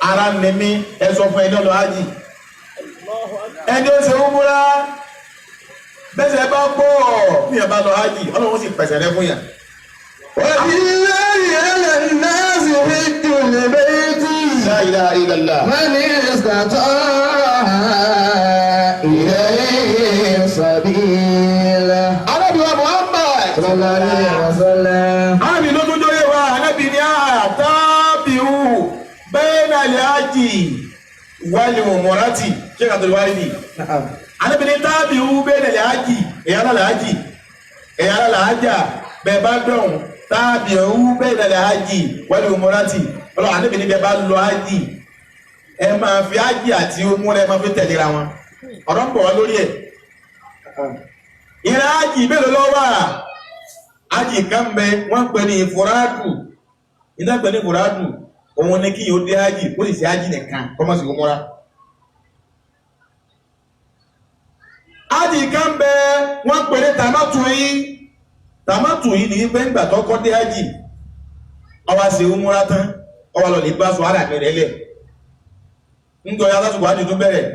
ara nìmi ẹ sọ fún ẹni ọlọ́ ájì. Ẹni ó ṣe owó mọ́ra bẹ́sẹ̀ bá pọ̀ bí ẹ bá lọ ájì ọlọ́wọ́ sì pẹ̀sẹ̀ rẹ fún yàn. Walillahi ala nnasi hijjul bayti. La ilaha illallah. Man istata'a ilayhi sabila. Ànábì wa Muhammad. Sallallahu alayhi wa sallam. Ànábì ló tún jóyè wa, ànábì ní àtàbíhù bayna al-hajji wal umrati. Ṣé ká tó lè wárí ni? Ànábì ní tábìhù bayna al-hajji, ẹ̀yà alálàájì, ẹ̀yà alálàájà, bẹ́ẹ̀ bá dọ̀hùn, tábìhù bayna al-hajji wal umrati. Ọlọ́run ànábì ní bẹ́ẹ̀ bá lọ hajji, ẹ máa fi hajji àti umura ẹ máa fi tẹ̀léra wọn. Ọ̀rọ̀ ń bọ̀ wá lórí ẹ̀. Ìrìn hajji mélòó ló wà? Ájì kan bẹ wọ́n pè ní ìfúrádù, iná pè ní ìfúrádù, òun ni kí yóò dé ájì ó sì ṣe ájì nìkan kọ́ má sì kó mọ́ra. Ájì kan bẹ wọ́n pè ní tàmátù yìí, tàmátù yìí ní pé ńgbà tó kọ́ dé ájì ó wá ṣe umura tán, ó wá lọ ní bá sọ ara mi rẹ̀ lẹ̀ ńgbọ́ ya lásìkò ájì tó bẹ̀rẹ̀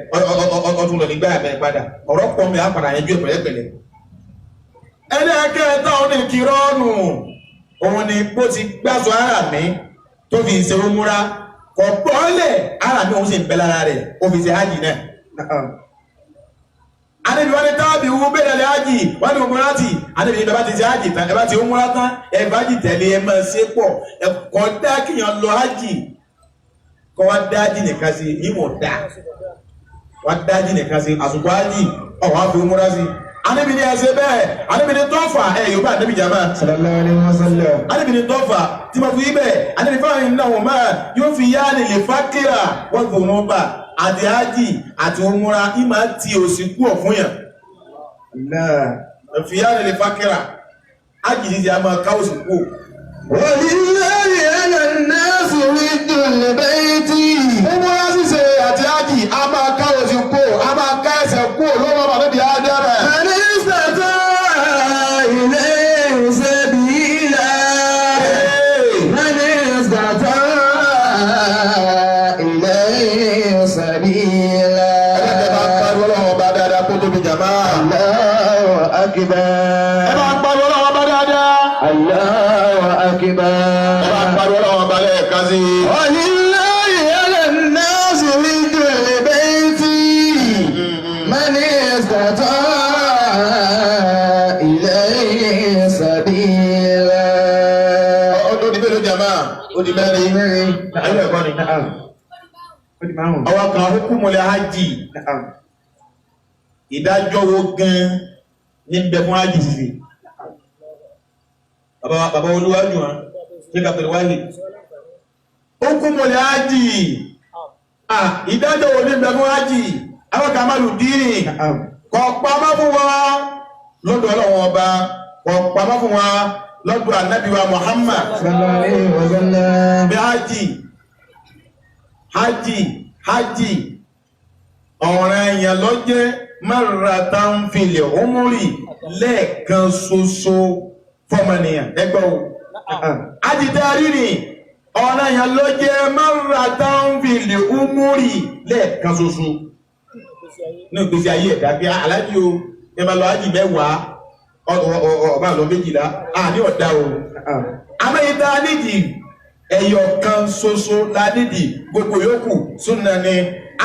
ọtún lọ nígbà mẹ́rin padà ọ̀rọ̀ pọ̀ mi àpàdà yẹn ju ẹ̀pẹ̀lẹ́pẹ̀lẹ́. Ẹlẹ́ẹ̀kẹta òun ni kìrọ́ọ̀nù, òun ni bó ti gbàsọ ara mi tó fi ṣe umura kọ̀ bọ́ọ̀lẹ̀ ara mi òun sì ń bẹ lára rẹ̀ ó fi ṣe ájì náà. Ànábì wá ní tábì tábí wú bẹ́ẹ̀ lẹ́ ájì wọ́n ní umra tì. Ànábì ní bàbá ti ṣe ájì tán, ẹ bá ti umra tán, ẹ bá ájì tẹ̀lé, ẹ máa ṣe pọ̀. Ẹ kọ́ dá kíyàn lọ ájì, kọ́ wá dá ájì nìkan sí, ìwọ̀n dá. Wá dá ájì nìkan sí, àsùkò ájì, ọ̀ wá fi umra sí. Ànábì ní ẹ ṣe bẹ́ẹ̀, Ànábì ní tọ́fà ẹ Yorùbá Ànábì jàmá. Sallallahu alaihi wasallam. Ànábì ní tọ́fà tí mo fi bẹ́ẹ̀, Ànábì fáwọn iná wọn máa yóò fi yá ni lè fákìrà wọ́n gbòòrò bá àti ájì àti umra ìmọ̀ ti òsì kú ọ̀fun yàn. Allah. Fi yá ni lè fákìrà ájì ti a máa ká òsì kú. ولله على الناس حج البيت. Umura ṣíṣe àti ájì a máa ká òsì kú, a máa ká ẹsẹ̀ kú lọ́wọ́ bàbá níbi ádámà. من استطاع إليه سبيلا. من استطاع إليه سبيلا. Ẹ bá ń pariwo Ọlọ́run ọba dáadáa kó tóbi jàmá. الله أكبر. Ẹ bá ń pariwo Ọlọ́run ọba dáadáa. الله أكبر. Ẹ bá ń pariwo Ọlọ́run ọba lẹ́ẹ̀kan sí i. ولله على الناس حج البيت من استطاع إليه سبيلا. Ó di mélòó jàmá? Ó di mẹ́rin. Ayé ẹ̀kọ́ ni. Na'am. Ó di márùn-ún. Ọwọ́ kan hukumul hajj, Na'am. ìdájọ́ wo gan ní bẹ fún hajj ṣíṣe. Bàbá olúwájú wọn, ṣé kàpẹ̀lú wáyé? Hukumul hajj, ìdájọ́ wo ní bẹ fún hajj? Àwọn kan máa lù dínì, Na'am. kò pamọ́ fún wa lọ́dọ̀ Ọlọ́run ọba, kò pamọ́ fún wa lọ́dọ̀ ànábì wa Muhammad. Sallallahu alaihi wasallam. Bí hajj, hajj, hajj, ọ̀ràn èèyàn ló jẹ́ marratan fil umri lẹ́ẹ̀kan ṣoṣo fọmọnìyàn ẹgbẹ́ o. Na'am. Hajj tẹ́ rí ni ọ̀ràn èèyàn ló jẹ́ marratan fil umri lẹ́ẹ̀kan ṣoṣo ní ìgbésí ayé ẹ̀dá bí aláàjì o, ẹ máa lọ hajj mẹ́wàá, ọba lọ 12, àní ọ̀dà o. Na'am. Amẹ́yìntà nídìí ẹyọ kan ṣoṣo la nídìí, gbogbo yòókù súnà ni.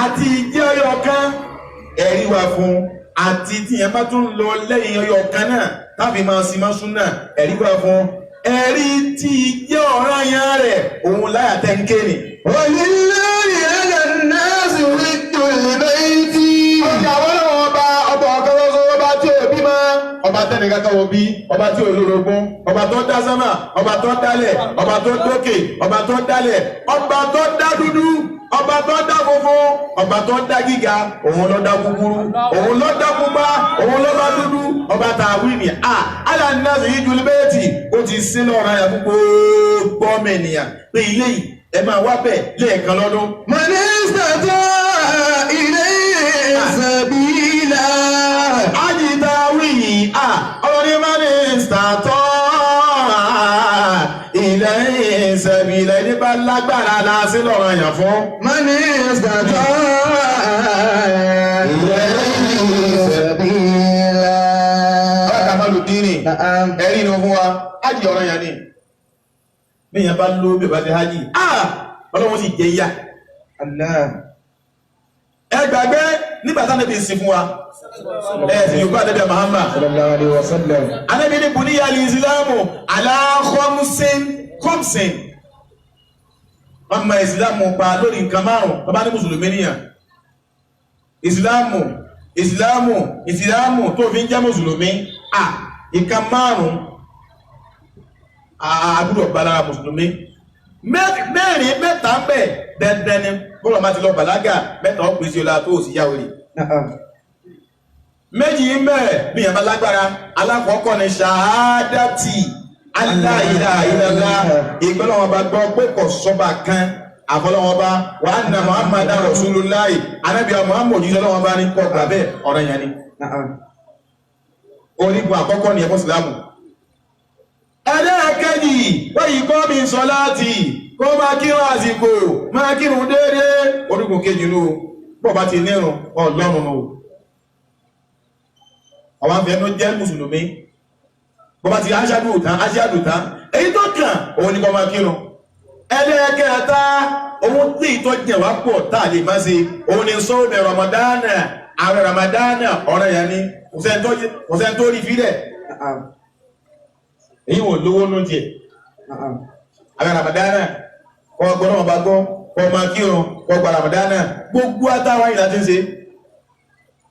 Àti ìjẹ́ ẹyọ kan ẹ̀rí wà fún, àti tíyẹn bá tún lọ lẹ́yìn ẹyọ kan náà táfi máa sin máa súnà ẹ̀rí wà fún. Ẹ̀rí tí ìjẹ́ ọ̀ranyàn rẹ̀ òun láyà tẹ́ ń ké ni. ولله على الناس حج البيت. Ọjà àwọn ọlọ́run ọba ọba ọ̀kan ṣoṣo, ọba tí ò bí mọ́. Ọba tẹ́nìkan kan wò bí, ọba tí ò lórogún, ọba tó dá sánmà, ọba tó dálẹ̀, ọba tó dókè, ọba tó dálẹ̀, ọba tó dá dúdú, ọba tó dá funfun, ọba tó dá gíga, òun ló dá kúkúrú, òun ló dá pupa, òun ló dá dúdú, ọba tá a wí ni a alánàṣe yìí ju bẹ́ẹ̀tì ó ti sí lọ́rọ̀ ayà fún gbogbo ọmọ ènìyàn pé ilé yìí ẹ máa wá bẹ̀ lẹ́ẹ̀kan lọ́dún. من استطاع إليه سبيلا. Àjìtá wí yìí, à, ọlọ́ni máa ní ìsàtọ́ ilẹ̀ ìsẹ̀bí ilẹ̀ nípa lágbára láti lọ́rọ̀ àyàn fún. من استطاع إليه سبيلا. Ọlọ́ta máa lù dínì, Na'am. ẹ̀rí ni fún wa, ájì ọ̀rọ̀ yẹn ni. Bí èèyàn bá ló bí bá ti hájì, à, ọlọ́run sì jẹ ìyà. Allah. Ẹ gbàgbé nígbà táwọn ẹbí sin fún wa, ẹ sì Yorùbá Ànábì Muhammad. Sallallahu alaihi wasallam. Ànábì ní bùníyà al-Islamu ala khamsin khamsin. Wọ́n mọ ìsìlámù pa lórí nǹkan márùn-ún, bàbá ní Mùsùlùmí nìyàn. Ìsìlámù, ìsìlámù, ìsìlámù tó fi ń jẹ́ Mùsùlùmí, à, nǹkan márùn-ún, àbúrò balára Mùsùlùmí. Mẹ́rin mẹ́ta ń bẹ̀ dandan ni, bọ́lọ̀ máa ti lọ bàlágà, mẹ́ta ó pèsè ọlá tó sì yá wèrè. Na'am. Méjì ń bẹ̀ bí yẹn bá lágbára, alákọ̀ọ́kọ́ ni ṣahádàtì alla ilaha illallah, ìgbọ́lọ́wọ́n bá gbọ́ pé kò sọ́ba kan àfọlọ́wọ́n bá wa anna muhammadan rasulullahi, anábìá muhammad òjíṣẹ́ ọlọ́wọ́n bá ní kọ́ gbà bẹ́ẹ̀ ọ̀rọ̀ yẹn ni. Na'am. Orígun àkọ́kọ́ ni ẹ̀fọ́ sílámù. Ẹlẹ́ẹ̀kejì wọ́n yìí kọ́ mi sọ láti kó máa kírun àsìkò máa kírun déédéé, orígun kejì nù o, bọ́ bá ti nírun ọlọ́run nù o. Àwọn afẹ́nú jẹ́ mùsùlùmí, bọ́ bá ti aṣáájú tán aṣáájú tán, èyí tó kàn òun ni kó máa kírun. Ẹlẹ́ẹ̀kẹta, òun tí ìtọ́jú wá pọ̀ tá a lè má ṣe, òun ni sọ́ọ̀mù Ramadana, Ààwẹ̀ Ramadana ọ̀ràn yẹn ni kò sẹ́ni tó rí fílẹ̀. Èyí wò lówó nù tiẹ̀. Ààwẹ̀ Ramadana kọ́ gbọ́ náà bá gbọ́ kọ́ máa kírun kọ́ gba Ramadana gbogbo àtàwọn yìí láti ń ṣe.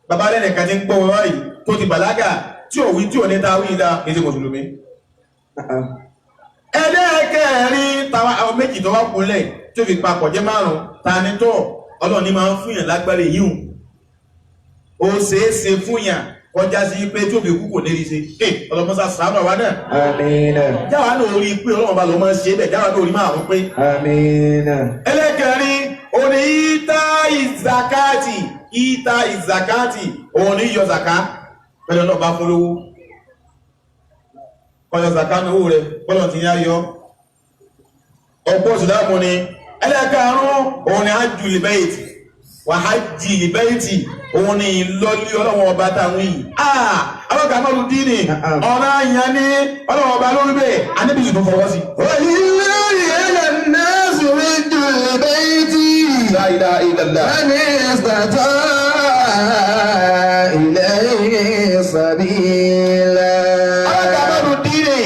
Bàbá rẹ̀ nìkan ti ń gbọ́ wọn báyìí tó ti bàlágà tí ò wí tí ò ní ta wí la kì í ṣe mùsùlùmí. Ẹlẹ́ẹ̀kẹrin tàwa àwọn méjì tó wá kúnlẹ̀ tó fi papọ̀ jẹ́ márùn-ún ta ni tọ́ Ọlọ́run ní máa ń fún yàn lágbára èyí hùn. Ó ṣeé ṣe fún yàn kọjá sí pé tó fi kú kò ní rí ṣe. Ẹ ọlọ́mọsá sàánù àwa náà. Àmín. Jáwa náà rí i pé Ọlọ́run bá lọ máa ń ṣe bẹ́ẹ̀ jáwa náà rí márùn-ún pé. Àmín. Ẹlẹ́kẹrin òní ìta ìzàkáàtì ìta ìzàkáàtì òní yọ zàká pẹ̀lú ọ̀nà bá fún lówó. Kọyọ zàká ní owó rẹ̀ bọ́lọ̀ ti ní ayọ́. Ọ̀pọ̀ ìsìlámù ni ẹlẹ́karùn-ún òun ni hajj libẹ́ẹ̀tì wà hajj libẹ́ẹ̀tì òun ni ìlọlí ọlọ́wọ́n ọba táwọn yìí. Àwọn kan mọ́lu dín ní ọ̀rọ̀ àyàn ní ọlọ́wọ́n ọba lórí bẹ́ẹ̀ anábìsì tó fọwọ́ sí. ولله على الناس حج البيت La ilaha illallah. من استطاع إليه سبيلا. Àwọn kan mọ́lu dín ní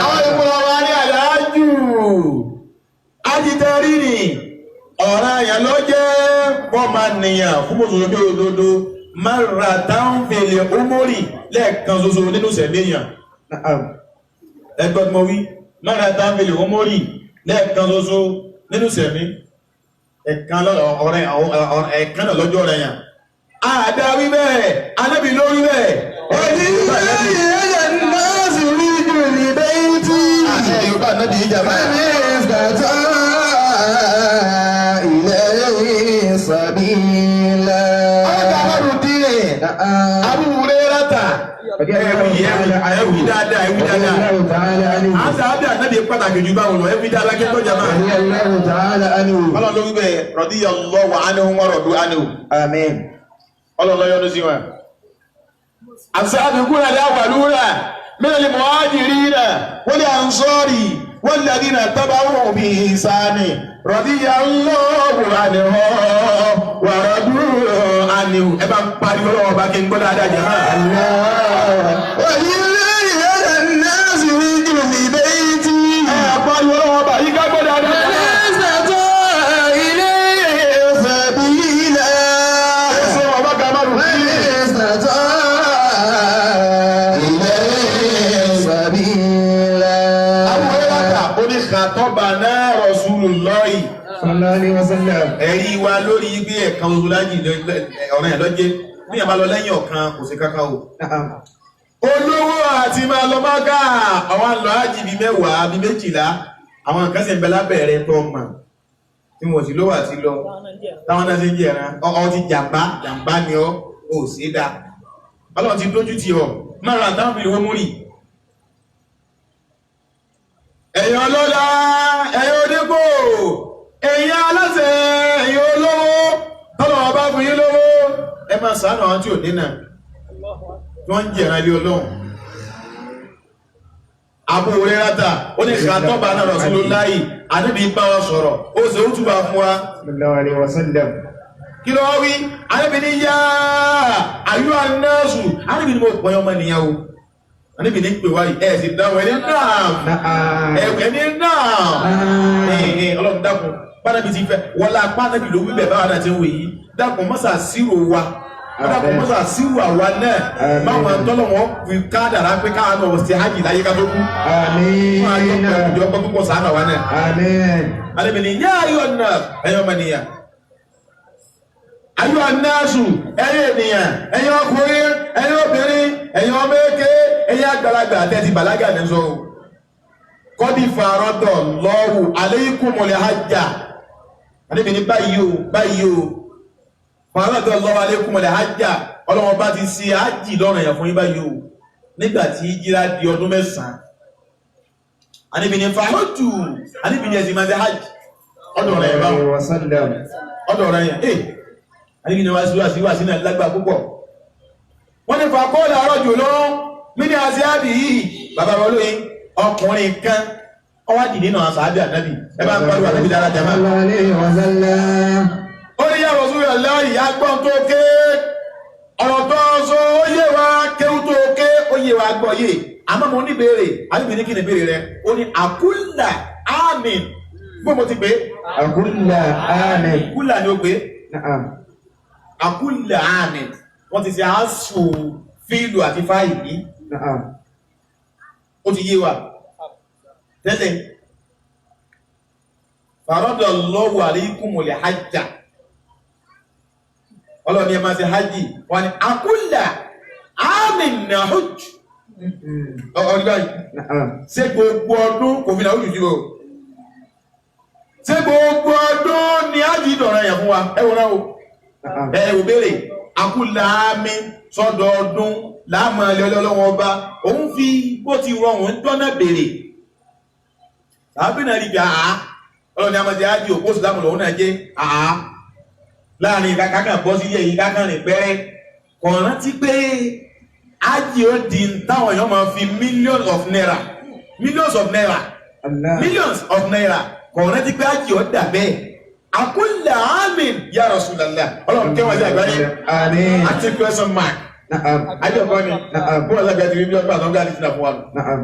àwọn ìpínlẹ̀ wa ní àdájú ajitẹ́rì ni ọ̀rọ̀ àyàn ló jẹ́ fọ́mánìyàn fún mùsùlùmí òdodo márùn-ún fèlè umori lẹ́ẹ̀kan ṣoṣo nínú sẹ̀míyàn. Ẹgbẹ́ tí mo wí márùn-ún fèlè umori lẹ́ẹ̀kan ṣoṣo nínú sẹ̀mí ẹ̀kan náà lọ́jọ́ rẹ̀ yàn. Àdá wí bẹ́ẹ̀, anábì ló wí bẹ́ẹ̀. ولله على الناس حج البيت Àṣẹ Yorùbá náà di ìjàmbá. من استطاع إليه سبيلا. Àwọn kan mọ́lu dín ní Abu Hurairata. Ẹ̀wì dáadáa, ẹ̀wì dáadáa. رضي الله تعالى عنه. À ń sáábì ànábì pàtàkì jù báwọn lọ, ẹ̀wì dáadáa kí n tọ́jà máa. رضي الله تعالى عنه. Ọlọ́run ló wí bẹ́ẹ̀, radiyallahu anhum wa radu anhu. آمين. Ọlọ́run ló yọ́nú sí wọn. As-sabiquna al-awwaluna mina al-muhajirina wal-ansari walladhina taba'uhum bi ihsani radiyallahu anhum wa radu anhu. Ẹ bá ń pariwo lọ́wọ́ bá kí n gbọ́ dáadáa jẹ́ máa. الله. ولله على الناس حج البيت Ẹ pariwo lọ́wọ́ bá yí ká gbọ́ dáadáa. من استطاع إليه سبيلا. Ẹ sọ ọba kan máa rù من sí. استطاع إليه سبيلا. Abu Hurairah ó ní khatabana Rasulullahi. صلى الله عليه وسلم. Ẹ̀rí wa lórí ibi ẹ̀kan oṣù lájì ọ̀ràn ẹ̀ lọ́jẹ́ bí ẹ̀ bá lọ lẹ́yìn ọ̀kan kò sí kankan o. Olówó àti máa lọ Mákà àwọn àlọ́ ájì bíi mẹ́wàá bíi méjìlá àwọn nǹkan sì ń bẹ lábẹ́rẹ́ tó mọ̀ tí wọ́n sì lówó àti lọ táwọn náà ṣe ń jẹran ọ ti jàmbá jàmbá ni ọ ò sí dá Ọlọ́run ti dójú ti ọ máa ra táwọn fi owó múrì. Ẹ̀yin ọlọ́lá ẹ̀yin onípò ẹ̀yin aláṣẹ ẹ̀yin olówó tọ́lọ̀ ọba fún yín lówó ẹ máa ṣàánú àwọn tí ò ní náà tí wọ́n ń jẹ̀ràn ilé Ọlọ́run. Abu Hurairata ó ní khataba náà Rasulullahi ànábì bá wa sọ̀rọ̀ ó sì ó túbà fún wa صلى الله عليه وسلم. kí ló wí ànábì ní yá ayyuhan nasu ànábì ní mo pọ̀ ọmọ nìyẹn o ànábì ní pè wáyé ẹ̀ sì dáhùn ẹni náà نعم. ẹni náà ẹ̀ẹ́ ọlọ́run dákun pánábì ti fẹ́ wọlá pánábì ló wí bẹ́ẹ̀ báwa náà ti ń wò yìí dákun mọ́sà sírò wa dákun mọ́sà sírò àwa náà Àmín. báwọn tọ́lọ̀ wọn fi kádàrá pé káwọn náà ṣe hajj láyé ká tó kú wọn á yọ آمين. pẹ̀lú ìjọ pẹ́ púpọ̀ sàánà wa náà آمين. alẹ́mi ni yá ayọ̀ náà ẹ̀yọ́ ọmọnìyàn ayọ̀ anáṣù ẹ̀yìn ènìyàn ẹ̀yìn ọkùnrin ẹ̀yìn obìnrin ẹ̀yìn ọmọ èké ẹ̀yìn àgbàlagbà àtẹ̀tí bàlágà ní sọ o kọ́dí fàrọ́dọ̀ lọ́wọ́ alaykumul hajja alẹ́mi ní báyìí o báyìí o fàrọ́dọ̀ lọ́wọ́ alaykumul hajja ọlọ́wọ́n bá ti ṣe ájì lọ́rùn ẹ̀yàn fún yín báyìí o nígbà tí jíra di ọdún mẹ́sàn-án alẹ́mi ní fàrọ́jù alẹ́mi ní ẹ̀sìn máa ṣe hajj ọdọ̀ rẹ̀ báwọn عليه وسلم. ọ̀dọ̀ rẹ̀ yẹn eh àníbi ni wá sí wá sí wá sí náà lágbà púpọ̀ wọ́n ní fàkọ́ọ̀lù àrọ́jù ló mí ní aṣíábì yìí bàbá wọn lóyìn ọkùnrin kan ọwá dìde náà sàábì ànábì ẹ bá ń pariwo ànábì dára jama صلى الله عليه وسلم. ó ní yàrá Rasulullahi agbọ́n tó ké agbọ́ yé àmọ́ mo ní béèrè àbíbi ní kí ni béèrè rẹ ó ní àkúlà àmín bó mo ti pé أكل عام. kúlà ni ó pé نعم. àkúlà àmín wọ́n ti ṣe àásù fíìlù àti fáìlì نعم. ó ti yé wa tẹ́lẹ̀ farada Allahu alaykumul hajja ọlọ́ni ẹ máa ṣe hajj wọ́n ní àkúlà àmín na hujj ọ̀rọ̀ yìí نعم. ṣé gbogbo ọdún kò fi náà ojú sí o ṣé gbogbo ọdún ni hajj dọ̀rọ̀ yẹn fún wa ẹ wọ́n náà o نعم. ẹ ò béèrè akúlàámi sọdọọdún láàmú ẹlẹ ọlọ́wọ́ ọba òun fi bó ti rọrùn dọ́nà béèrè tàbí náà rí bí àá ọlọ́ni amọ̀tí ájì òpó ìsìlámù lòun náà jẹ́ àá láàrin kákan bọ́ sí yẹ̀yìn kákan rìn pẹ́rẹ́ kò rántí pé ájì ó di táwọn èèyàn máa fi millions of naira millions of naira الله. millions of naira kò rántí pé ájì ó dà bẹ́ẹ̀ àkúlà àmín ya Rasulullah ọlọ́run kẹwàá sí àgbáyé آمين. àti question mark نعم. àjọkọ́ ni Na'am. bọ́ọ̀lù àgbà ti rí bí ọgbà àtọ́gbà ní sinà fún wa nù. نعم.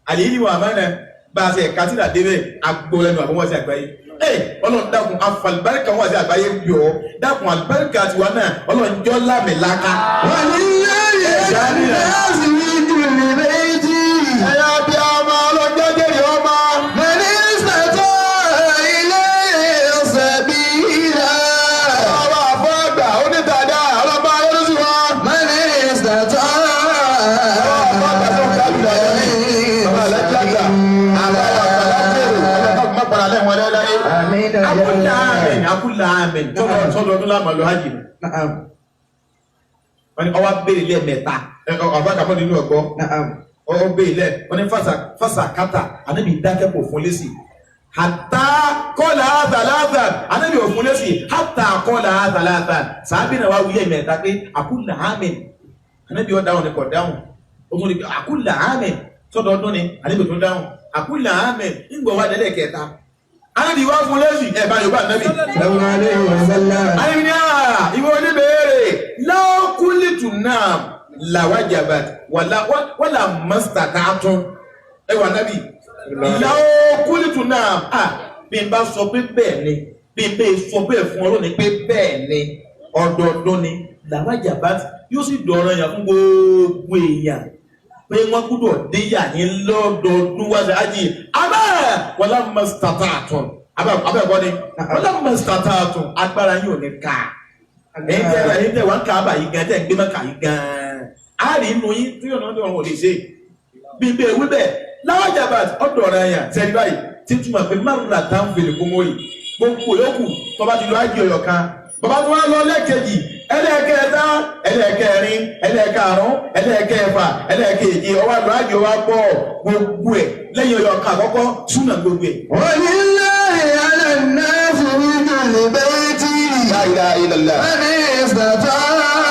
àlèyé ni wàá mẹ́rin bá a ṣe ẹ̀ka tí ìdàdé bẹ́ẹ̀ agbó lẹ́nu àbọ̀wọ́ sí àgbáyé. ẹ ọlọ́run dákun afàlùbáríkà wọn sí àgbáyé yọ ọ́ dákun àlùbáríkà tiwa náà ọlọ́run jọ́ lámìláka. ولله على الناس حج البيت Ẹ̀yà bí ọmọ ọlọ́jọ́ jèrè ọmọ. من استطاع إليه سبيلا. Ọba àfọ́ àgbà onídàáda ọlọ́ba ayọ́lọ́sí wa. من استطاع إليه Bàbá alájà àgbà, àbá àgbà lájèrè, ọlọ́ba má padà lẹ́wọ̀n láéláé. آمين. akúlà àmín akúlà àmín sọ́dọọdún láàmú lọ hajj ni. نعم. wọ́n ní ọwọ́ béèrè lẹ́ẹ̀mẹ́ta ọ̀fà kàmọ́ nínú ẹ̀gbọ́ نعم. ọwọ́ béèrè lẹ́ẹ̀ wọ́n ní fásakátà ànábì dákẹ́ kò fún lésì hàtà kọ́là àtàlàtà ànábì ò fún lésì hàtà kọ́là àtàlàtà sàábì náà wá wí lẹ́ẹ̀mẹ́ta pé àkúlà àmín ànábì ó dáhùn ní kò dáhùn ó tún ní pé àkúlà àmín sọ́dọọdún ni ànábì tó dáhùn àkúlà àmín ńgbọ̀ wá délẹ̀ kẹta ànábì wá fún lésì ẹ̀ bá yorùbá ànábì صلى الله عليه وسلم. àyìnbí ìwọ oníbèèrè lákúlìtù náà làwájàbà wàlà mọ́sítàtàtún ẹwà nábì lákúlìtù náà à bí n bá sọ pé bẹ́ẹ̀ ni bí n bẹ́ẹ̀ sọ bẹ́ẹ̀ fún ọ lónìí pé bẹ́ẹ̀ ni ọdọọdún ni làwájàbà yóò sì dọ̀rọ̀ yàn fún gbogbo èèyàn pé wọ́n gbúdọ̀ déyà yín lọ́dọọdún wá sí ájì abẹ́ wàlà mọ́sítàtàtún abẹ́ ẹ̀kọ́ ni wàlà mọ́sítàtàtún agbára yóò ní ká ẹ̀yin tẹ́ ẹ̀yin tẹ́ wà ń ká àbà yìí gan tẹ́ ń gbé mọ́kà yìí gan á rí inú yín tí yóò náà wọn ò lè ṣe bí bẹ́ẹ̀ wí bẹ́ẹ̀ láwájàbá ọ̀dọ̀ ọ̀rọ̀ ẹ̀yàn sẹ́ni báyìí tí túmọ̀ pé márùn-ún àtàwọn fèrè kó mọ́rì gbogbo yòókù tọ́ba ti lọ ájì ọ̀yọ̀ kan bàbá tó wá lọ lẹ́ẹ̀kejì ẹlẹ́ẹ̀kẹta ẹlẹ́ẹ̀kẹrin ẹlẹ́ẹ̀karùn ẹlẹ́ẹ̀kẹfà ẹlẹ́ẹ̀keje ọwọ́ àlọ́ ájì ọwọ́ pọ̀ gbogbo ẹ̀ lẹ́yìn ọ̀yọ̀ kan àkọ́kọ́ súnà gbogbo ẹ̀. ولله على الناس حج البيت La ilaha illallah. من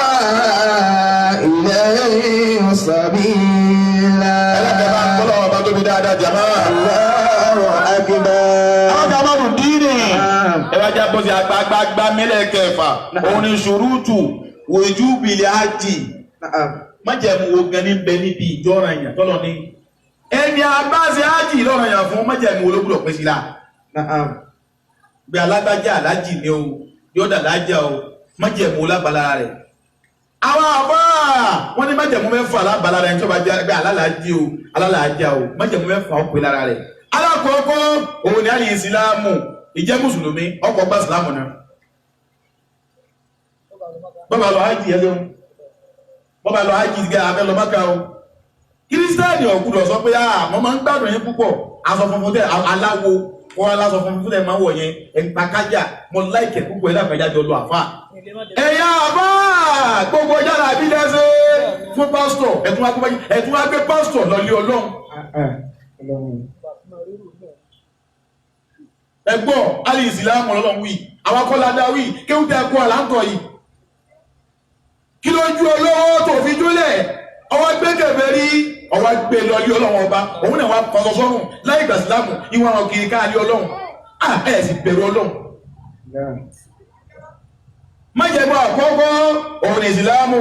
استطاع إليه سبيلا. Ẹlẹ́kẹ̀ẹ́ bá ń tọ́lọ́ ọba tóbi dáadáa jàmá. الله أكبر. Àwọn jàmá rù díìnì. Ẹ wá já bọ́sí agbágbágbá mílẹ̀ kẹfà. Òun ni ṣùrùtù wòjú bìlẹ̀ ájì. نعم. Májẹ̀mú wo gan ní bẹ níbi ìjọ́ra yàn tọ́lọ ní. Ẹni abáṣe ájì lọ́rọ̀ yàn fún májẹ̀mú wo ló gbúdọ̀ pín sí la. نعم. Gbé alágbájá alájì ni o, yóò dà lájà o, májẹ̀mú wo lábala rẹ̀. Àwọn àbá wọ́n ní májẹ̀mú mẹ́fà lábala rẹ̀ tó bá jẹ́ pé alálàájì o, alálàájá o, májẹ̀mú mẹ́fà ó pè lára rẹ̀. Alákọ̀ọ́kọ́ òun ni àlè ìsìlámù, ìjẹ́ mùsùlùmí, ọkọ̀ gbà ìsìlámù náà. Bọ́bá lọ ájì ẹ lóhun. Bọ́bá lọ ájì gẹ́ abẹ́ lọ Mákà o. Kírísítẹ́nì ọ̀gbùdọ̀ sọ pé àà mọ́ máa ń gbádùn yín púpọ̀. Aṣọ funfun tẹ aláwo kọ́ aláṣọ funfun tẹ máa ń wọ̀ yẹn. Ẹ̀ǹpa kájà mo láìkẹ̀ púpọ̀ ẹ̀ láfẹ̀ẹ́jà jọ lọ àfà. Ẹ̀yà àfà gbogbo yàrá àbí lẹ́sẹ̀ fún pásítọ̀ ẹ̀tún wá gbé pásítọ̀ lọ lé Ọlọ́run. اللهم. Ẹ̀gbọ́n alì ìsìlámù ọlọ́run wí àwọn akọ́ládá wí kéwù tẹ kó àlántọ̀ yìí. Kí ló ju olówó tó fi jólẹ̀ ọwọ́ gbé kẹfẹ́ rí ọwọ́ gbé lọ lé Ọlọ́run ọba òun náà wá kọsọ sọ́run láì gbà sílámù ìwọ̀n àwọn kiri káàlì Ọlọ́run à ẹ̀ sì bẹ̀rù Ọlọ́run. نعم. Májẹ̀mú àkọ́kọ́ òun ní ìsìlámù.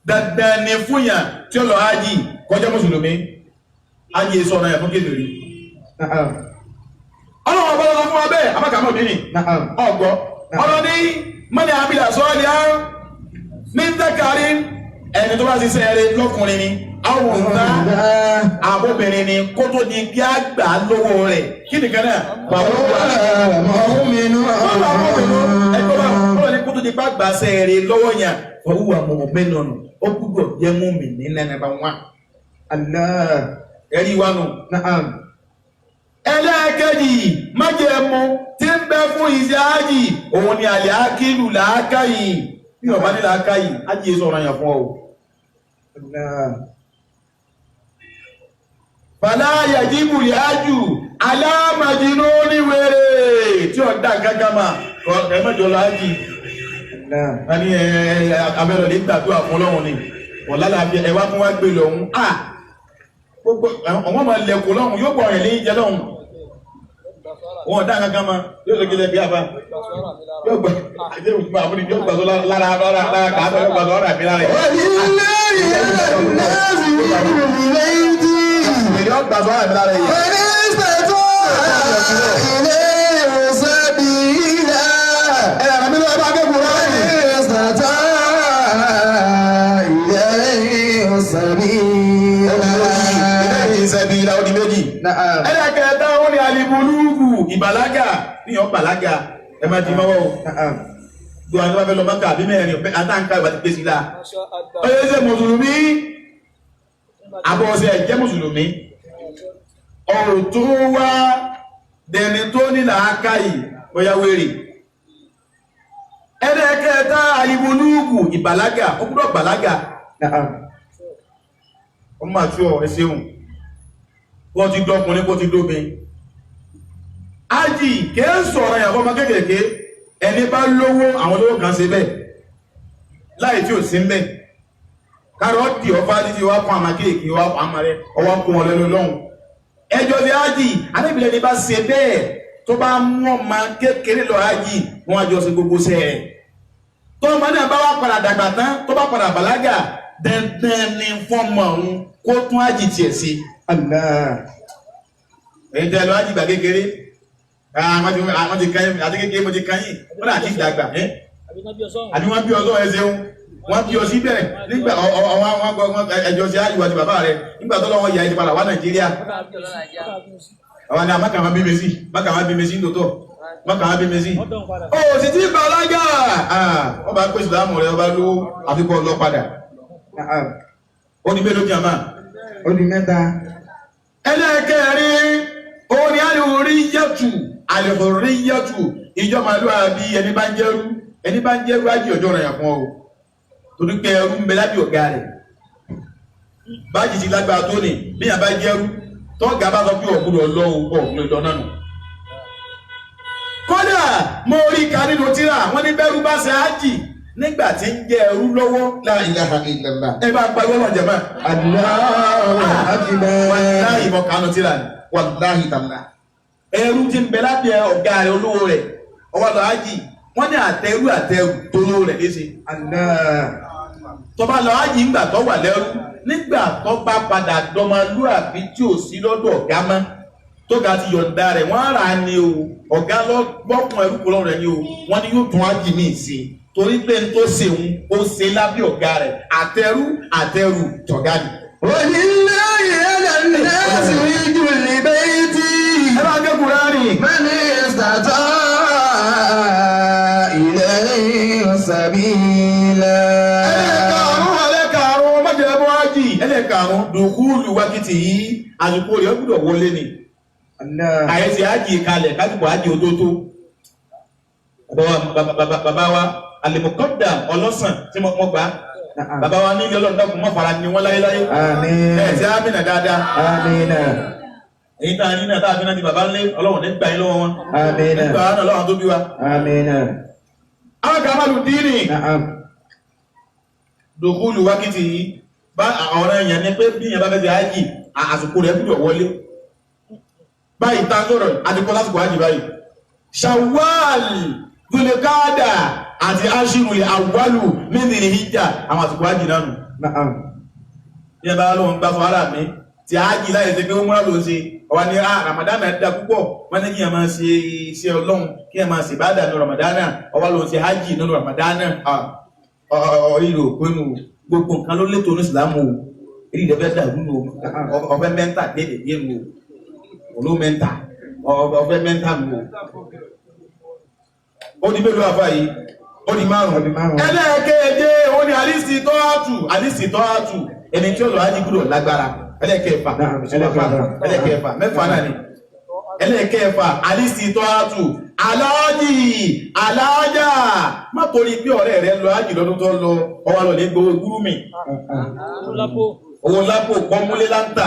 Dandan ni fún yàn tí ó lọ hajj kọjá mùsùlùmí. Hajj sọ̀rọ̀ yẹn fún kèfèrí. Na'am. Ọlọ́run ọba lọ́wọ́ fún wa bẹ́ẹ̀ abákàmọ́ òdì ni. Na'am. Ọgbọ́. Ọlọ́ni mọ́ni àbílà sọ́ọ́lì á ní dákàrí ẹni tó bá ti sẹ́ẹ̀rẹ́ lọ́kùnrin ni àwòrán àbóbìnrin ni kó tó di kí á gbà á lọ́wọ́ rẹ̀ kí nìkan náà bàbá wa Mu'minun. bàbá mọ̀mìnú ẹgbẹ́ wa ọlọ́ni ní kó tó di pé àgbà sẹ́ẹ̀rẹ́ lọ́wọ́ yẹn fọwọ́ mọ̀mìnú ó gbúdọ̀ jẹ́ mùmínì nẹ́nẹ́bà wá Allah. ẹ̀rí wa nù. Na'am. Ẹlẹ́ẹ̀kejì májẹ̀mú tí ń bẹ fún iṣẹ́ ájì òun ni àlẹ́ ákílù làákàyè bí ọba ní làákàyè ájì sọ̀rọ̀ yẹn fún ọ. Allah. Fàlà yàjíbù lè ájù aláàmàjìnú níwèrè tí ó dá gángan mà ẹ mẹ́jọ lọ ájì. Allah. Wọ́n ní abẹ́rẹ́ lè gbàdúrà fún ọlọ́run ni ọ̀la làbí ẹ wá fún wa gbé lọ́hún à gbogbo àwọn ọmọ lẹ́kọ̀ọ́ lọ́hún yóò gbọ́ ọ̀rẹ́ lẹ́yìn jẹ lọ́hún wọn dá gángan mà yóò lè gẹ́lẹ́ bí àbá yóò gbà àti ìwé àbúrò yóò gbà sọ lára lára lára kàá yóò gbà sọ ọ̀rẹ́ àbí lára yìí. Walillahi ala nnasi hijjul bayti. Yóò gbà sọ ọ̀rẹ́ àbí lára yìí. Man istata'a ilayhi sabila. Ẹ ràn mí lọ́wọ́ bá kẹ́kọ̀ọ́ rẹ̀. Man istata'a ilayhi sabila. Ilé ìṣẹ́bi ìlà odi méjì. Na'am. Ẹlẹ́kẹ̀ẹ́ta ó ní alibulúùkù ìbàlágà níyàn bàlágà ẹ má di mọ́wọ́ o. Na'am. Gbogbo àwọn tó bá fẹ́ lọ Mọ́kà àbí mẹ́rin ọ̀pẹ àtàǹkà ìwà ti gbé sí la. Ó yẹ ṣe Mùsùlùmí àbọ̀ ọ̀sẹ̀ jẹ́ Mùsùlùmí. Ọ̀rọ̀ tó wá dẹni tó ní làákàyè bóyá wèrè. Ẹlẹ́kẹ̀ẹ́ta alibulúùkù ìbàlágà ó gbúdọ̀ bàlágà. Na'am. Ó máa tí ọ ẹ ṣeun. Wọ́n ti dọkùnrin kó ti dóbin. Ájì kìí sọ̀rọ̀ ìyàwó ọmọ kéékèèké ẹni bá lówó àwọn olówó kan ṣe bẹ́ẹ̀ láì tí ò sí mbẹ́. Kárọ̀ dì ọ́ fáájì tí wàá kún àmà kéèké wàá kún àmà rẹ ọwọ́ kún ọ lẹ́nu lọ́hùn. Ẹjọ́ ti ájì anábìlẹ̀ ni bá ṣe bẹ́ẹ̀ tó bá mú ọmọ kékeré lọ ájì wọn àjọ ṣe gbogbo ṣe rẹ̀. Tó ọmọ náà bá wà padà dàgbà tán tó bá padà bàlágà dandan ni fọ́mọ òun kó tún ájì tiẹ̀ sí. Allah. Èyí tẹ́ lọ ájì gbà kékeré àwọn ti kanyìn àti kékeré mo ti kanyìn wọ́n àti ìdàgbà ẹ́ àbí wọ́n bí ọ sọ́wọ́ ẹ ṣeun wọ́n bí ọ síbẹ̀ nígbà ọwọ́ ẹjọ́ sí ájì wájú bàbá rẹ nígbà tó lọ́wọ́ ìyá ẹ ti padà wá Nàìjíríà àwọn ni àmàkà máa bí mi sí mákà máa bí mi sí nítòótọ́ mákà máa bí mi sí. Ó sì ti bàlágà wọ́n bá pèsè láàmú rẹ ọba lówó àfikún ọlọ́ padà Na'am. ó ní mélòó jàmá. Ó di mẹ́ta. Ẹlẹ́ẹ̀kẹrin òun ni alihuriyatu alihuriyatu ìjọba lóra bí ẹni bá ń jẹ́rú ẹni bá ń jẹ́rú ájì ọjọ́ rẹ̀ fún ọ torí pé ẹrú ń bẹ lábẹ́ ọ̀gá rẹ̀ bájì ti lágbára tó ní bí yàn bá jẹ́rú tọ́gà bá sọ pé ọ̀gbọ́dọ̀ lọ o ọ̀gbọ́dọ̀ lọ náà nù. Kódà mo rí ka nínú tíra wọ́n ní bẹ́rú bá ṣe ájì nígbà tí ń jẹ́ ẹrú lọ́wọ́. La ilaha illallah. Ẹ bá pariwo ọlọ́run jẹ̀mọ́. Allahu akbar. Wàláhì mọ̀ kánú tíra ni. Wàláhì tàlá. Ẹrú tí ń bẹ lábẹ́ ọ̀gá rẹ̀ olówó rẹ̀ ọwọ́ lọ ájì wọ́n ní àtẹrú àtẹrù tó lówó rẹ̀ léṣe. Allah. Tó bá lọ ájì ńgbà tó wà lẹ́rú nígbà tó bá padà dọmọlúàbí tí ò sí lọ́dọ̀ ọ̀gá mọ́ tó ga ti yọ̀ǹda rẹ̀ wọ́n rà á ní o ọ̀gá lọ́kùn ẹrú kò lọ́rùn rẹ̀ ní o wọ́n ní yóò tún ájì míì sí i torí pé n tó ṣe òun ó ṣe lábẹ́ ọ̀gá rẹ̀ àtẹrú àtẹrù tọ̀gá ni. Walillahi ala nnasi hijjul bayti. Ẹ bá gé Kùránì. Man istata'a ilayhi sabila. Ẹlẹ́karùn-ún ẹlẹ́karùn-ún májèlébọ́ ájì ẹlẹ́karùn-ún dùkúlù wákìtì yìí àsìkò rẹ̀ ó gbúdọ̀ wọlé ni. Allah. Àyẹ̀sí ájì kalẹ̀ kásìkò ájì òtótó. Bàbá wa àlèmọ̀kọ́dà ọlọ́sàn tí mo gbà á. Na'am. Bàbá wa ní ilé ọlọ́run dákun mọ́ fara ni wọ́n láyéláyé. Àmín. Ẹ̀ tí á mìnà dáadáa. Àmín. Èyí tá a ní náà tá a fi náà di bàbá ńlé ọlọ́run ní gbà yín lọ́wọ́ wọn. Àmín. Nígbà náà lọ́wọ́ tó bí wa. Àmín. Àwọn kan máa lù díìnì. Na'am. Dùkúlù wákìtì yìí bá ọ̀rọ̀ èèyàn ni pé bí èèyàn bá fẹ́ ṣe ájì àsìkò rẹ̀ gbúdọ̀ wọlé. Báyìí tá a sọ̀rọ̀ àti kọ́ lásìkò ájì báyìí. Shawwal, Dùlùkádà àti Ashirul Awwalu min Dhil-Hijjah àwọn àsìkò ájì náà nù. Na'am. Bí ẹ bá lóun gbà fún ara mi tí ájì láì ṣe pé ó múra ló ń ṣe ọwọ́ ni ah Ramadan da púpọ̀ wọ́n ní kí ẹ máa ṣe iṣẹ́ Ọlọ́run kí ẹ máa ṣe ìbádà nínú Ramadan ọwọ́ ló ń ṣe ájì nínú Ramadan ìrò pinnu gbogbo nǹkan ló létò ní Ìsìlámù o èyí rẹ fẹ́ dàrú nù o ọfẹ́ mẹ́ta dédé dé nù o olú mẹ́ta ọfẹ́ mẹ́ta nù o. Ó di mélòó àfa yìí? Ó di márùn-ún. Ó di márùn-ún. Ẹlẹ́ẹ̀keje ó ní alisi tọ́ọ̀tù alisi tọ́ọ̀tù ẹni tí ó lọ ájì gbúdọ̀ lágbára. Ẹlẹ́ẹ̀kẹfà. Naam, ẹlẹ́ẹ̀kẹfà. Ẹlẹ́ẹ̀kẹfà mẹ́fà náà ni. Ẹlẹ́ẹ̀kẹfà alisi tọ́ọ̀tù aláàjì aláàjà má torí pé ọ̀rẹ́ rẹ lọ ájì lọ́dún tó lọ ọwọ́ lọ lè gbowó gúrúmì owó lápò pọ́nmúlé láńtà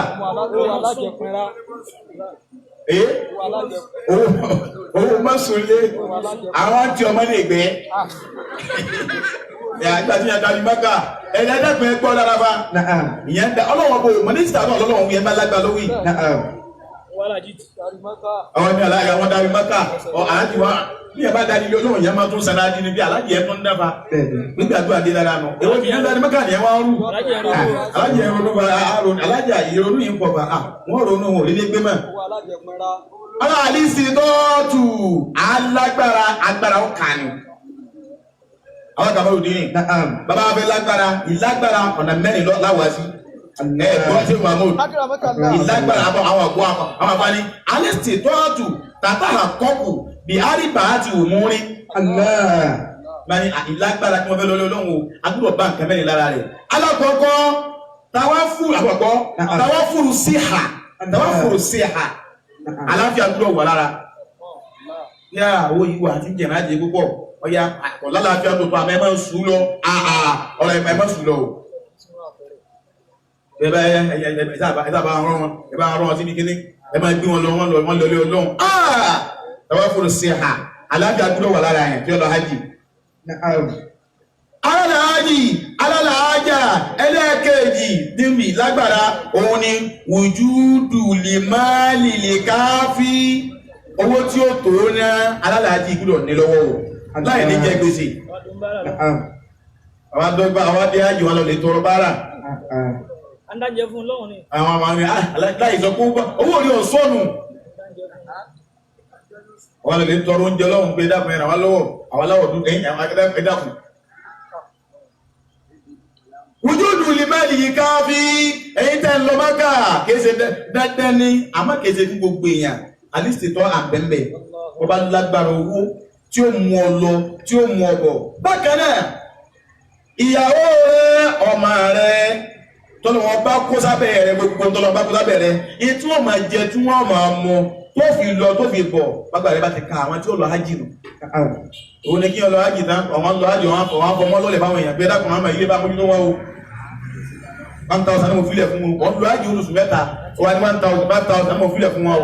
owó mọ́sùlé àwọn tí ọmọ lè gbé àgbà tí yẹn darí mọ́kà ẹ̀dá dẹ́kun ẹ gbọ́ lára fa Na'am. ìyẹn da ọlọ́wọ́ bò mọ́nísítà náà lọ́lọ́wọ́ yẹn bá lágbá lówì Na'am. àwọn ní alága wọn darí mọ́kà ọ aláàjì wa bí ẹ bá darí ilé olóhùn yẹn máa tún sanra dín ní bí aláàjì yẹn tún dáfa nígbà tó adé lára nù èwo ti yẹn darí mọ́kà ni ẹ wá ń rú aláàjì yẹn ronú ba aláàjì ìrònú yìí ń pọ̀ bá wọ́n ronú wọn ò lè gbé mọ́. Aláàlísì tọ́ọ̀tù alágbára agbára ó kà ní. Àwọn kàbá òdì ní. Na'am. Bàbá wa fẹ́ lágbára ìlágbára ọ̀nà mẹ́rin láwàá sí. Ẹ gbọ́ tí Mahmood. Ìlágbára àbọ̀ àwọn ọ̀gbọ́n àwọn àfáàní. Alísì tọ́ọ̀tù tàtà àkọ́kù bí àríbà àti òmùrín. Allah. Báyìí ìlágbára kí wọ́n fẹ́ lọ́lé Ọlọ́run o, a gbọ́dọ̀ bá nǹkan mẹ́rin lára rẹ̀. Alákọ̀ọ́kọ́ tàwa fúru àkọ́kọ́ tàwa fúru síhà tàwa fúru síhà àlàáfíà gbọ́dọ̀ wà lára. Yá owó yìí wà àti jẹ̀rẹ̀ àjẹ púpọ̀ ọ̀ya ọ̀làlàáfíà tó tó àmọ́ ẹ máa ń sùn lọ àà ọ̀rọ̀ ẹ máa ń sùn lọ o. Ẹ bá ẹ ẹ sábà rán wọn ẹ bá rán wọn síbi kíní ẹ máa gbé wọn lọ wọn lọ wọn lọ lé Ọlọ́run. Tàwa fúru síhà àlàáfíà gbọ́dọ̀ wà lára yẹn tí ó lọ hajj. Na'am. Alálàájì alálàájà ẹlẹ́ẹ̀kejì níbi lágbára òun ni wùjúdù lè má lìlè káfí owó tí ó tó ná alálàájì gbọ́dọ̀ ní lọ́wọ́ o láì ní jẹ gbèsè. Na'am. Àwọn adọ́gba àwọn adé ájì wọn lọ lè tọrọ bára Andájẹ fún lọ́hùn ni. àwọn àwọn àwọn láì sọ pé owó rí ọ̀sọ́nù àwọn lè tọrọ oúnjẹ lọ́hùn pé dákun ẹ̀ràn wá lọ́wọ́ àwọn aláwọ̀ dúdú ẹ̀yìn àwọn akẹ́kọ̀ọ́ dákun. Wùjúdù limali yìí káfí ẹ̀yin tẹ́ ń lọ Mákà kése dandan ni àmọ́ kése fún gbogbo èèyàn àlìsètò àbẹ̀mbẹ̀ wọ́n bá lágbára owó tí ó mú ọ lọ tí ó mú ọ bọ̀. Bákan náà ìyàwó rẹ ọmọ rẹ tọ́lọ́ wọn bá kó sábẹ́ rẹ gbogbo tọ́lọ́ wọn bá kó sábẹ́ rẹ èyí tí wọ́n máa jẹ tí wọ́n máa mu tó fi lọ tó fi bọ̀ bàbá rẹ bá ti ka àwọn tí ó lọ hajj nù. Na'am. Òun ni kí wọn lọ hajj tán àwọn lọ hajj wọn fọmọ lọlẹ fáwọn èèyàn pé dákun àwọn ilé bá mójútó wọn o 1,000 mo filẹ̀ fún wọn wọn lọ hajj oṣù mẹ́ta wọn ni 1,000 5,000 mo filẹ̀ fún wọn o.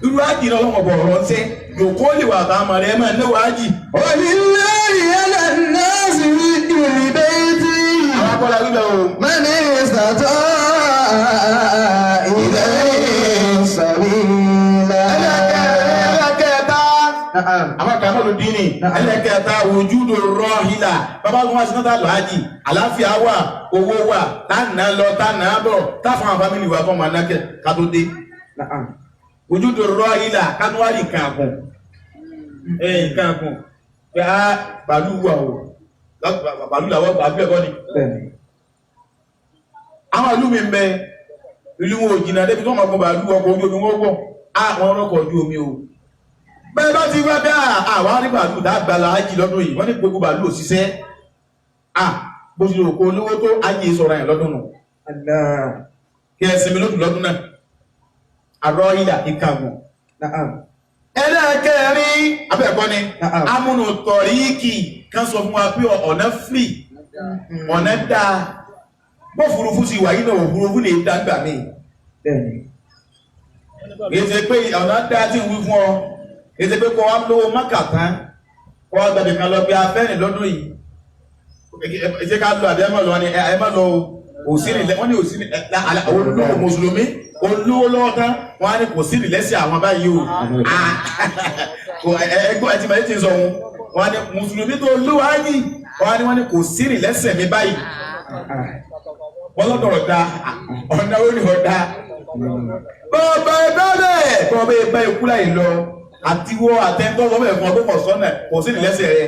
Irú hajj náà lọ́wọ́ bọ̀ ọ̀rọ̀ ṣe yòókó lè wà táwọn ọmọ rẹ máa náwó hajj. Walillahi ala nnasi hijjul bayti. Àwọn akọ́lá wíbẹ̀ o. Man istata'a ilayhi sabila. Ẹlẹ́kẹ̀ẹ́ta Na'am. àwọn kan mọ̀lú dínì ẹlẹ́kẹ̀ẹ́ta wùjúdù rọ́hìlà bàbá wọn wá sí náà lọ hajj àláfíà wà owó wà tánà lọ tánà bọ̀ táfà àwọn fámìlì wa fọmọ anákẹ́ kátó dé. Na'am. Wùjúdù rọ́hìlà kátó wá rí nǹkan àgùn nǹkan àgùn pé á bàálù wà o bàálù làwọ̀ bàálù ẹ̀kọ́ ni. Bẹ́ẹ̀ni. Àwọn ìlú mi ń bẹ ìlú wọn ò jìnnà débi tó máa gun bàálù ọkọ̀ ojú omi wọ́n wọ̀ àwọn ọlọ́kọ̀ ojú omi o. Bẹ́ẹ̀ bá ti wá bẹ́ẹ̀ àwọn arí bàálù dágbàlá ájì lọ́dún yìí wọ́n ní gbogbo bàálù òṣìṣẹ́ bó ti rò kó olówó tó ájì sọ̀rọ̀ yẹn lọ́dún nù Allah. kí ẹ sinmi lóṣù lọ́dún náà àrọ́ ìlà ìkàgùn. Na'am. Ẹlẹ́ẹ̀kẹrin abẹ́ẹ̀kọ́ ni Na'am. amúnú tọ̀ríìkì kan sọ fún wa pé ọ̀nà free ọ̀nà dáa bófurufú ti wà yìí náà òfurufú lè dá gbà mí. Bẹ́ẹ̀ni. Kì í ṣe pé ọ̀nà dáa tí ń wí fún ọ kì í ṣe pé kọ́ wa lówó Mákà tán kọ́ wa gbàgbé kan lọ bí afẹ́rìn lọ́dún yìí ṣé ká lọ àbí ẹ má lọ ni ẹ má lọ o òsínì wọ́n ní òsínì olówó mùsùlùmí olówó lọ́wọ́ tán wọ́n á ní kò sí ìrìlẹ́sì àwọn báyìí o ẹgbọ́n ẹ ti bẹ̀rẹ̀ ti sọ òun wọ́n á ní mùsùlùmí tó olówó á yìí wọ́n á ní wọ́n ní kò sí ìrìlẹ́sẹ̀ mi báyìí. Wọ́n lọ́dọ̀ ọ̀dà ọ̀nà ó ní ọ̀dà. Bọ́ọ̀bá ẹgbẹ́ bẹ́ẹ̀ bọ́ọ̀bá ẹgbẹ́ ikú láyé lọ àtiwọ́ àtẹ́ńtọ́ sọ́mọ̀ ẹ̀fọn tó kọ̀ sọ́nà kò sí ìlẹ́sẹ̀ rẹ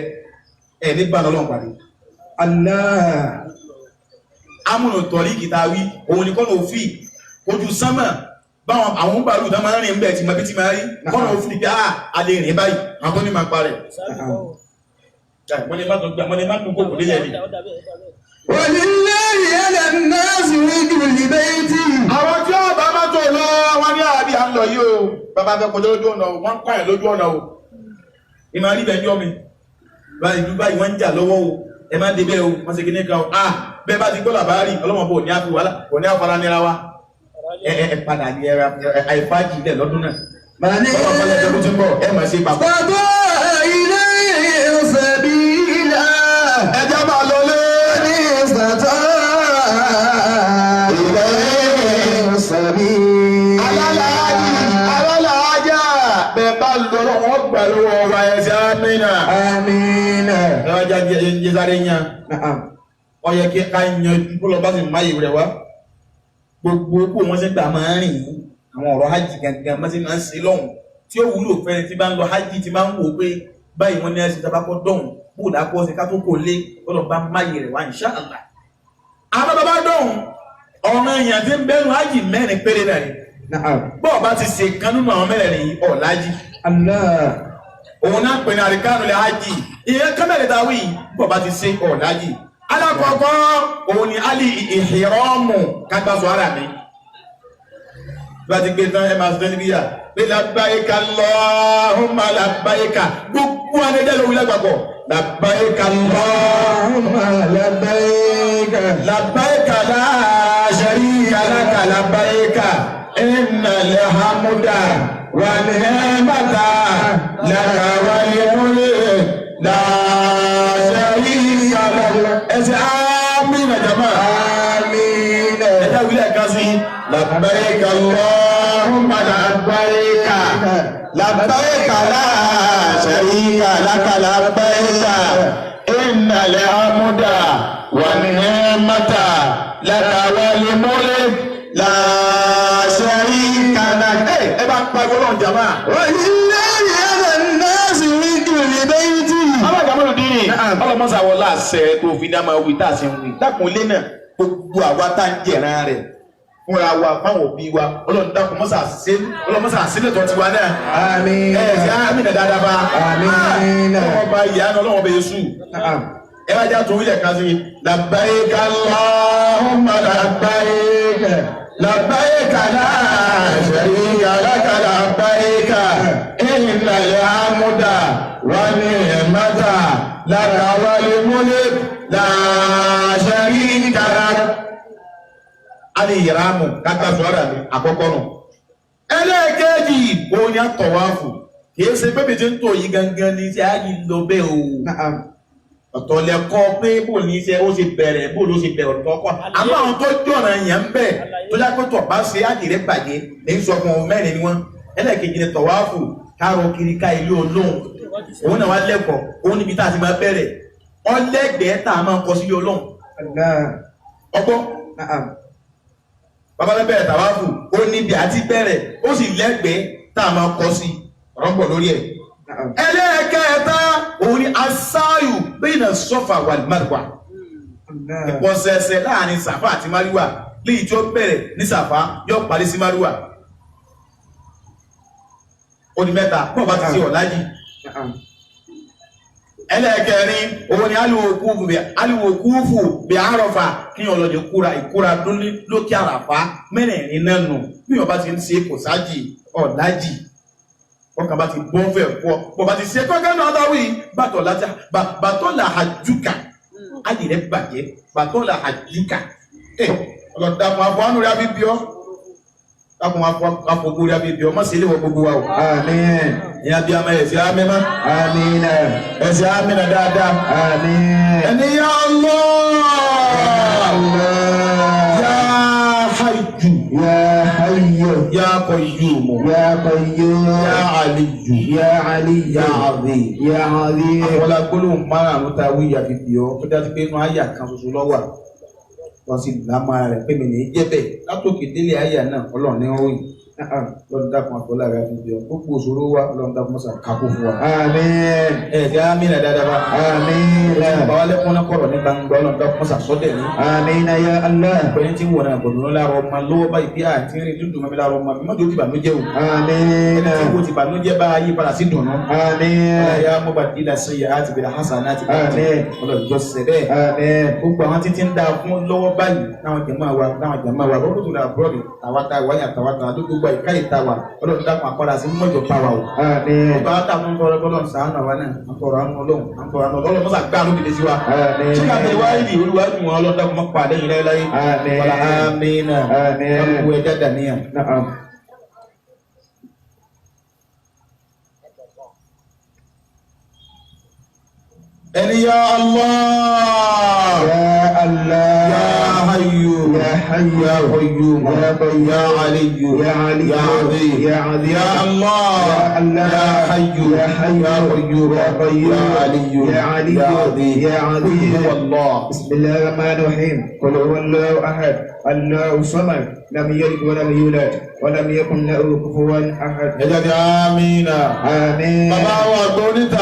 ẹ̀ nígbà lọ́lọ́run pàdé. Allah. Amúnà tọ̀rí kìtà wí òun ni kọ́nà òfin ojú sánmà báwọn àwọn bàálù tó máa ń rìn bẹ́ẹ̀ tí máa bí tí máa rí kọ́nà òfin pé a lè rìn báyìí àwọn tó ní máa parẹ̀. Wọ́n lè má tún gbà wọ́n lè má tún kókò délẹ̀ ni. ولله على الناس حج البيت. Àwọn tí ó bá má tó lọ wọn ní àbí à ń lọ yìí o bàbá fẹ́ kọjá lójú ọ̀nà o wọ́n ń pààyàn lójú ọ̀nà o. Ìmọ̀ àríbẹ̀ ń yọ mi báyìí ìlú báyìí wọ́n ń jà lọ́wọ́ o ẹ má débẹ̀ o wọ́n ṣe kíní kan o ah bẹ́ẹ̀ bá ti gbọ́ làbárì ọlọ́mọ bò ní àfi wàhálà kò ní àfara nira wa ẹ ẹ ẹ padà ní ẹ àìfájì ilẹ̀ lọ́dún náà. من Bọ́lá bọ́lá ẹ̀jẹ̀ tó ń bọ̀ ẹ mà ṣe papọ̀. استطاع إليه سبيلا. Ẹ jẹ́ máa lọ lé. من استطاع إليه سبيلا. Alálàájì alálàájà bẹ́ẹ̀ bá lọ lọ́wọ́ gbà lọ́wọ́ wa ẹ̀ ṣe àmínà. آمين. Ẹ wá jẹ́ jẹ́ sáré yan. Na'am. Ó yẹ kí ká yanjú kó lọ bá sì má yìí rẹ̀ wá. Gbogbo kó wọ́n ṣe gbà máa ń rìn yìí. Àwọn ọ̀rọ̀ hajj gangan máa ṣe máa ń ṣe lọ́hùn. Tí ó wúlò fẹ́ni tí bá ń lọ hajj tí máa ń wò pé báyìí wọ́n ní ẹ̀sìn tá a bá kọ́ dọ̀hùn bó dà kọ́ ṣe ká tó kò lé kó lọ bá má yìí rẹ̀ wá insha Allah. Àmọ́ bàbá dọ̀hùn ọ̀nà èèyàn tí ń bẹ́nu hajj mẹ́rin péré náà ni. Na'am. Bọ́ọ̀ bá ti ṣe kan nínú àwọn mẹ́rẹ̀ẹ̀rin yìí ọ̀lájì. Allah. Òun náà pè ní àríkánù lè hajj. Ìyẹn kẹ́mẹ̀rẹ̀ ta wí bọ́ọ̀ bá ti ṣe ọ̀lájì. Alákọ̀ọ́kọ́ òun ni ali ìhìrọ́mù kágbá sọ ara mi. Bá ti gbé tán ẹ máa sọ níbí yà. Pé labbaika Allahumma labbaika. Gbogbo anẹ́jẹ́ ló wí lápapọ̀. Labbaika Allahumma labbaika. Labbaika la sharika laka labbaika. Innal hamda wa ni'mata laka wal mulk la sharika lak. Ẹ ṣe àmín jàmá. Àmín. Ẹ jẹ́ wílẹ̀ kan sí. Labbaika Allahumma labbaika. Labbaika la sharika laka labbaika. Innal hamda wa ni'mata laka wal mulk la sharika lak. Ẹ bá ń pariwo lọ́run jàmá. ولله على الناس حج البيت. Alága mọ́lù dínì, ọlọ́mọ́sá wọlé àṣẹ tó fi dá máa wí tá a ṣe ń wí. Dákun ilé náà, gbogbo àwa tá ń jẹ̀ran rẹ̀ fúnra wa fáwọn òbí wa, ọlọ́run dákun mọ́sá ṣe ọlọ́mọ́sá sílẹ̀ tó ti wa náà. Àmín. Ẹ ṣe àmín dáadáa bá. Àmín. Ọlọ́wọ́ bá ìyá náà ọlọ́wọ́ bẹ Yésù. Na'am. Ẹ bá já tún ilẹ̀ kan sí. Labbaika Allahumma labbaika. Labbaika la sharika laka labbaika. Innal hamda wa ni'mata laka wal mulk la sharika lak. Ali ìrámù kápá sọ́ra mi àkọ́kọ́ nù. Ẹlẹ́ẹ̀kejì òun ni àtọ̀wáfù. Kìí ṣe pé bìtí ń tò yí gangan ní iṣẹ́ ayé lọ bẹ́ẹ̀ o Na'am. ọ̀tọ̀ lẹ́kọ́ pé bó ní iṣẹ́ ó ṣe bẹ̀rẹ̀ bó ló ṣe bẹ̀rẹ̀ ọ̀tọ̀ kọ́ àmọ́ àwọn tó jọ̀nà yẹn ń bẹ̀ tó já pé tọ̀ bá ṣe àjèrè bàjẹ́ ní sọ fún ọ mẹ́rin ni wọ́n ẹlẹ́ẹ̀kejì ni tọ̀wáfù kárọ̀ kiri ká ilé olóhùn òun náà wá lẹ́kọ̀ọ́ òun níbi tá a ti máa bẹ̀rẹ̀ ọlẹ́gbẹ̀ẹ́ tá a máa kọ sílé olóhùn Allah. ọgbọ́n Na'am. bàbá fẹ́ bẹ̀rẹ̀ tàwáfù ó níbi àti bẹ̀rẹ̀ ó sì lẹ́gbẹ̀ẹ́ tá a máa kọ sí ọ̀rọ̀ ń bọ̀ lórí ẹ̀ Na'am. ẹlẹ́ẹ̀kẹta òun ni asáyù bẹ́ẹ̀nà sọ́fà wal marwa Allah. ìpọ̀sẹ̀ẹsẹ̀ láàrin sàfà àti mariwa léyìí tí ó bẹ̀rẹ̀ ní sàfà yóò parí sí mariwa ó di mẹ́ta pọ̀ bá ti ṣe ọ̀lájì Na'am. ẹlẹ́ẹ̀kẹrin òun ni aliwokúfù bí àròfà kí wọn lọ́jọ́ kúra ìkúra dúnlé lókè àràfà mẹ́rẹ̀ẹ̀rin náà nù bí wọn bá ti ń ṣe kò sájì ọ̀lájì wọn kàn bá ti bọ́ fẹ́ pọ̀ bọ́ bá ti ṣe kọ́kẹ́ náà dáwì bàtọ̀ láti bàtọ̀ là àjùkà ayé rẹ̀ bàjẹ́ bàtọ̀ là àjùkà ẹ ọlọ́dàkùn afọ àánú rẹ̀ abíbíọ́ dàkùn afọ rẹ̀ abíbíọ́ mọ̀ sí ilé wọ gbogbo wa o. Àmín. Ìyá bí a máa ẹ̀sẹ̀ àmì má. Àmín. Ẹ̀sẹ̀ àmì nà dáadáa. Àmín. Ẹni yá Allah. Allah. Ya Hayyu. Ya Hayyu. Ya Qayyum. Ya Qayyum. Ya Aliyyu. Ya Aliyyu. Ya Azim. Ya Azim. Àfọlá gbólóhùn márùn-ún ta wí ìyá fífi ọ́ tó dájú pé inú àyà kan ṣoṣo ló wà. Wọ́n sì lámọ́ ara rẹ̀ pé mi ní í jẹ́ bẹ́ẹ̀ látòkè délé ayé náà Ọlọ́run ní ròyìn. Na'am. Ọlọ́run dákun àfọlá rẹ̀ fi bí ọ. Gbogbo òṣòro wa Ọlọ́run dákun mọ́sà kákó fún wa. Àmín. Ẹ ti amínà dáadáa bá. Àmín. Bàbá wa lẹ́kún náà kọ̀rọ̀ ní gbangba Ọlọ́run dákun mọ́sà sọ́dẹ̀ ní. Àmín ya Allah. Pẹ̀lú tí ń wọ̀nà àgbọ̀dún lára ọmọ lọ́wọ́ báyìí bí àti rí dúdú mọ́mi lára ọmọ mi mọ́jọ́ ti bànújẹ́ o. Àmín. Tí kò ti bànújẹ́ bá yí padà sí dùnú. Àmín. Ya mubadila sayyi'ati bil hasanati. Àmín. Ọlọ́run jọ ṣe bẹ́ẹ̀. Àmín. Gbogbo àwọn títí ń dáa fún lọ́wọ́ báyìí láwọn jàmáà wa láwọn jàmáà wa bọ́kùtù là bọ́ọ̀lù tàwátà wáyà tàwátà gbogbo àyíká ìta wa Ọlọ́run dákun àpárá sí mọ́jọ pa wa o. Àmín. Bàbá táwọn ń tọrọ bọ́lọ̀ sàánù àwa náà ń tọrọ àánú Ọlọ́run ń tọrọ àánú Ọlọ́run mọ́sà gbá lóbi lé sí wa. Àmín. Ṣé káàkiri wá ìdí olúwàjú wọn Ọlọ́run dákun mọ́ pa lẹ́yìn láéláé. Àmín. Wàlá àmín. Àmín. Kálukú ẹja dàníyàn. Na'am. Ẹni ya Allah. Ya Allah. Ya Hayyu. Ya Hayyu. Ya Qayyum. Ya Qayyum. Ya Aliyyu. Ya Aliyyu. Ya Azim. Ya Azim. Ya Allah. Ya Allah. Ya Hayyu. Ya Hayyu. Ya Qayyum. Ya Qayyum. Ya Aliyyu. Ya Aliyyu. Ya Azim. Ya Azim. Qul huwa Allah. بسم الله الرحمن الرحيم قل هو الله احد الله الصمد لم يلد ولم يولد ولم يكن له كفوا احد Ẹ jẹ́ kí amínà. امين Bàbá wa àgbọ̀ oníta.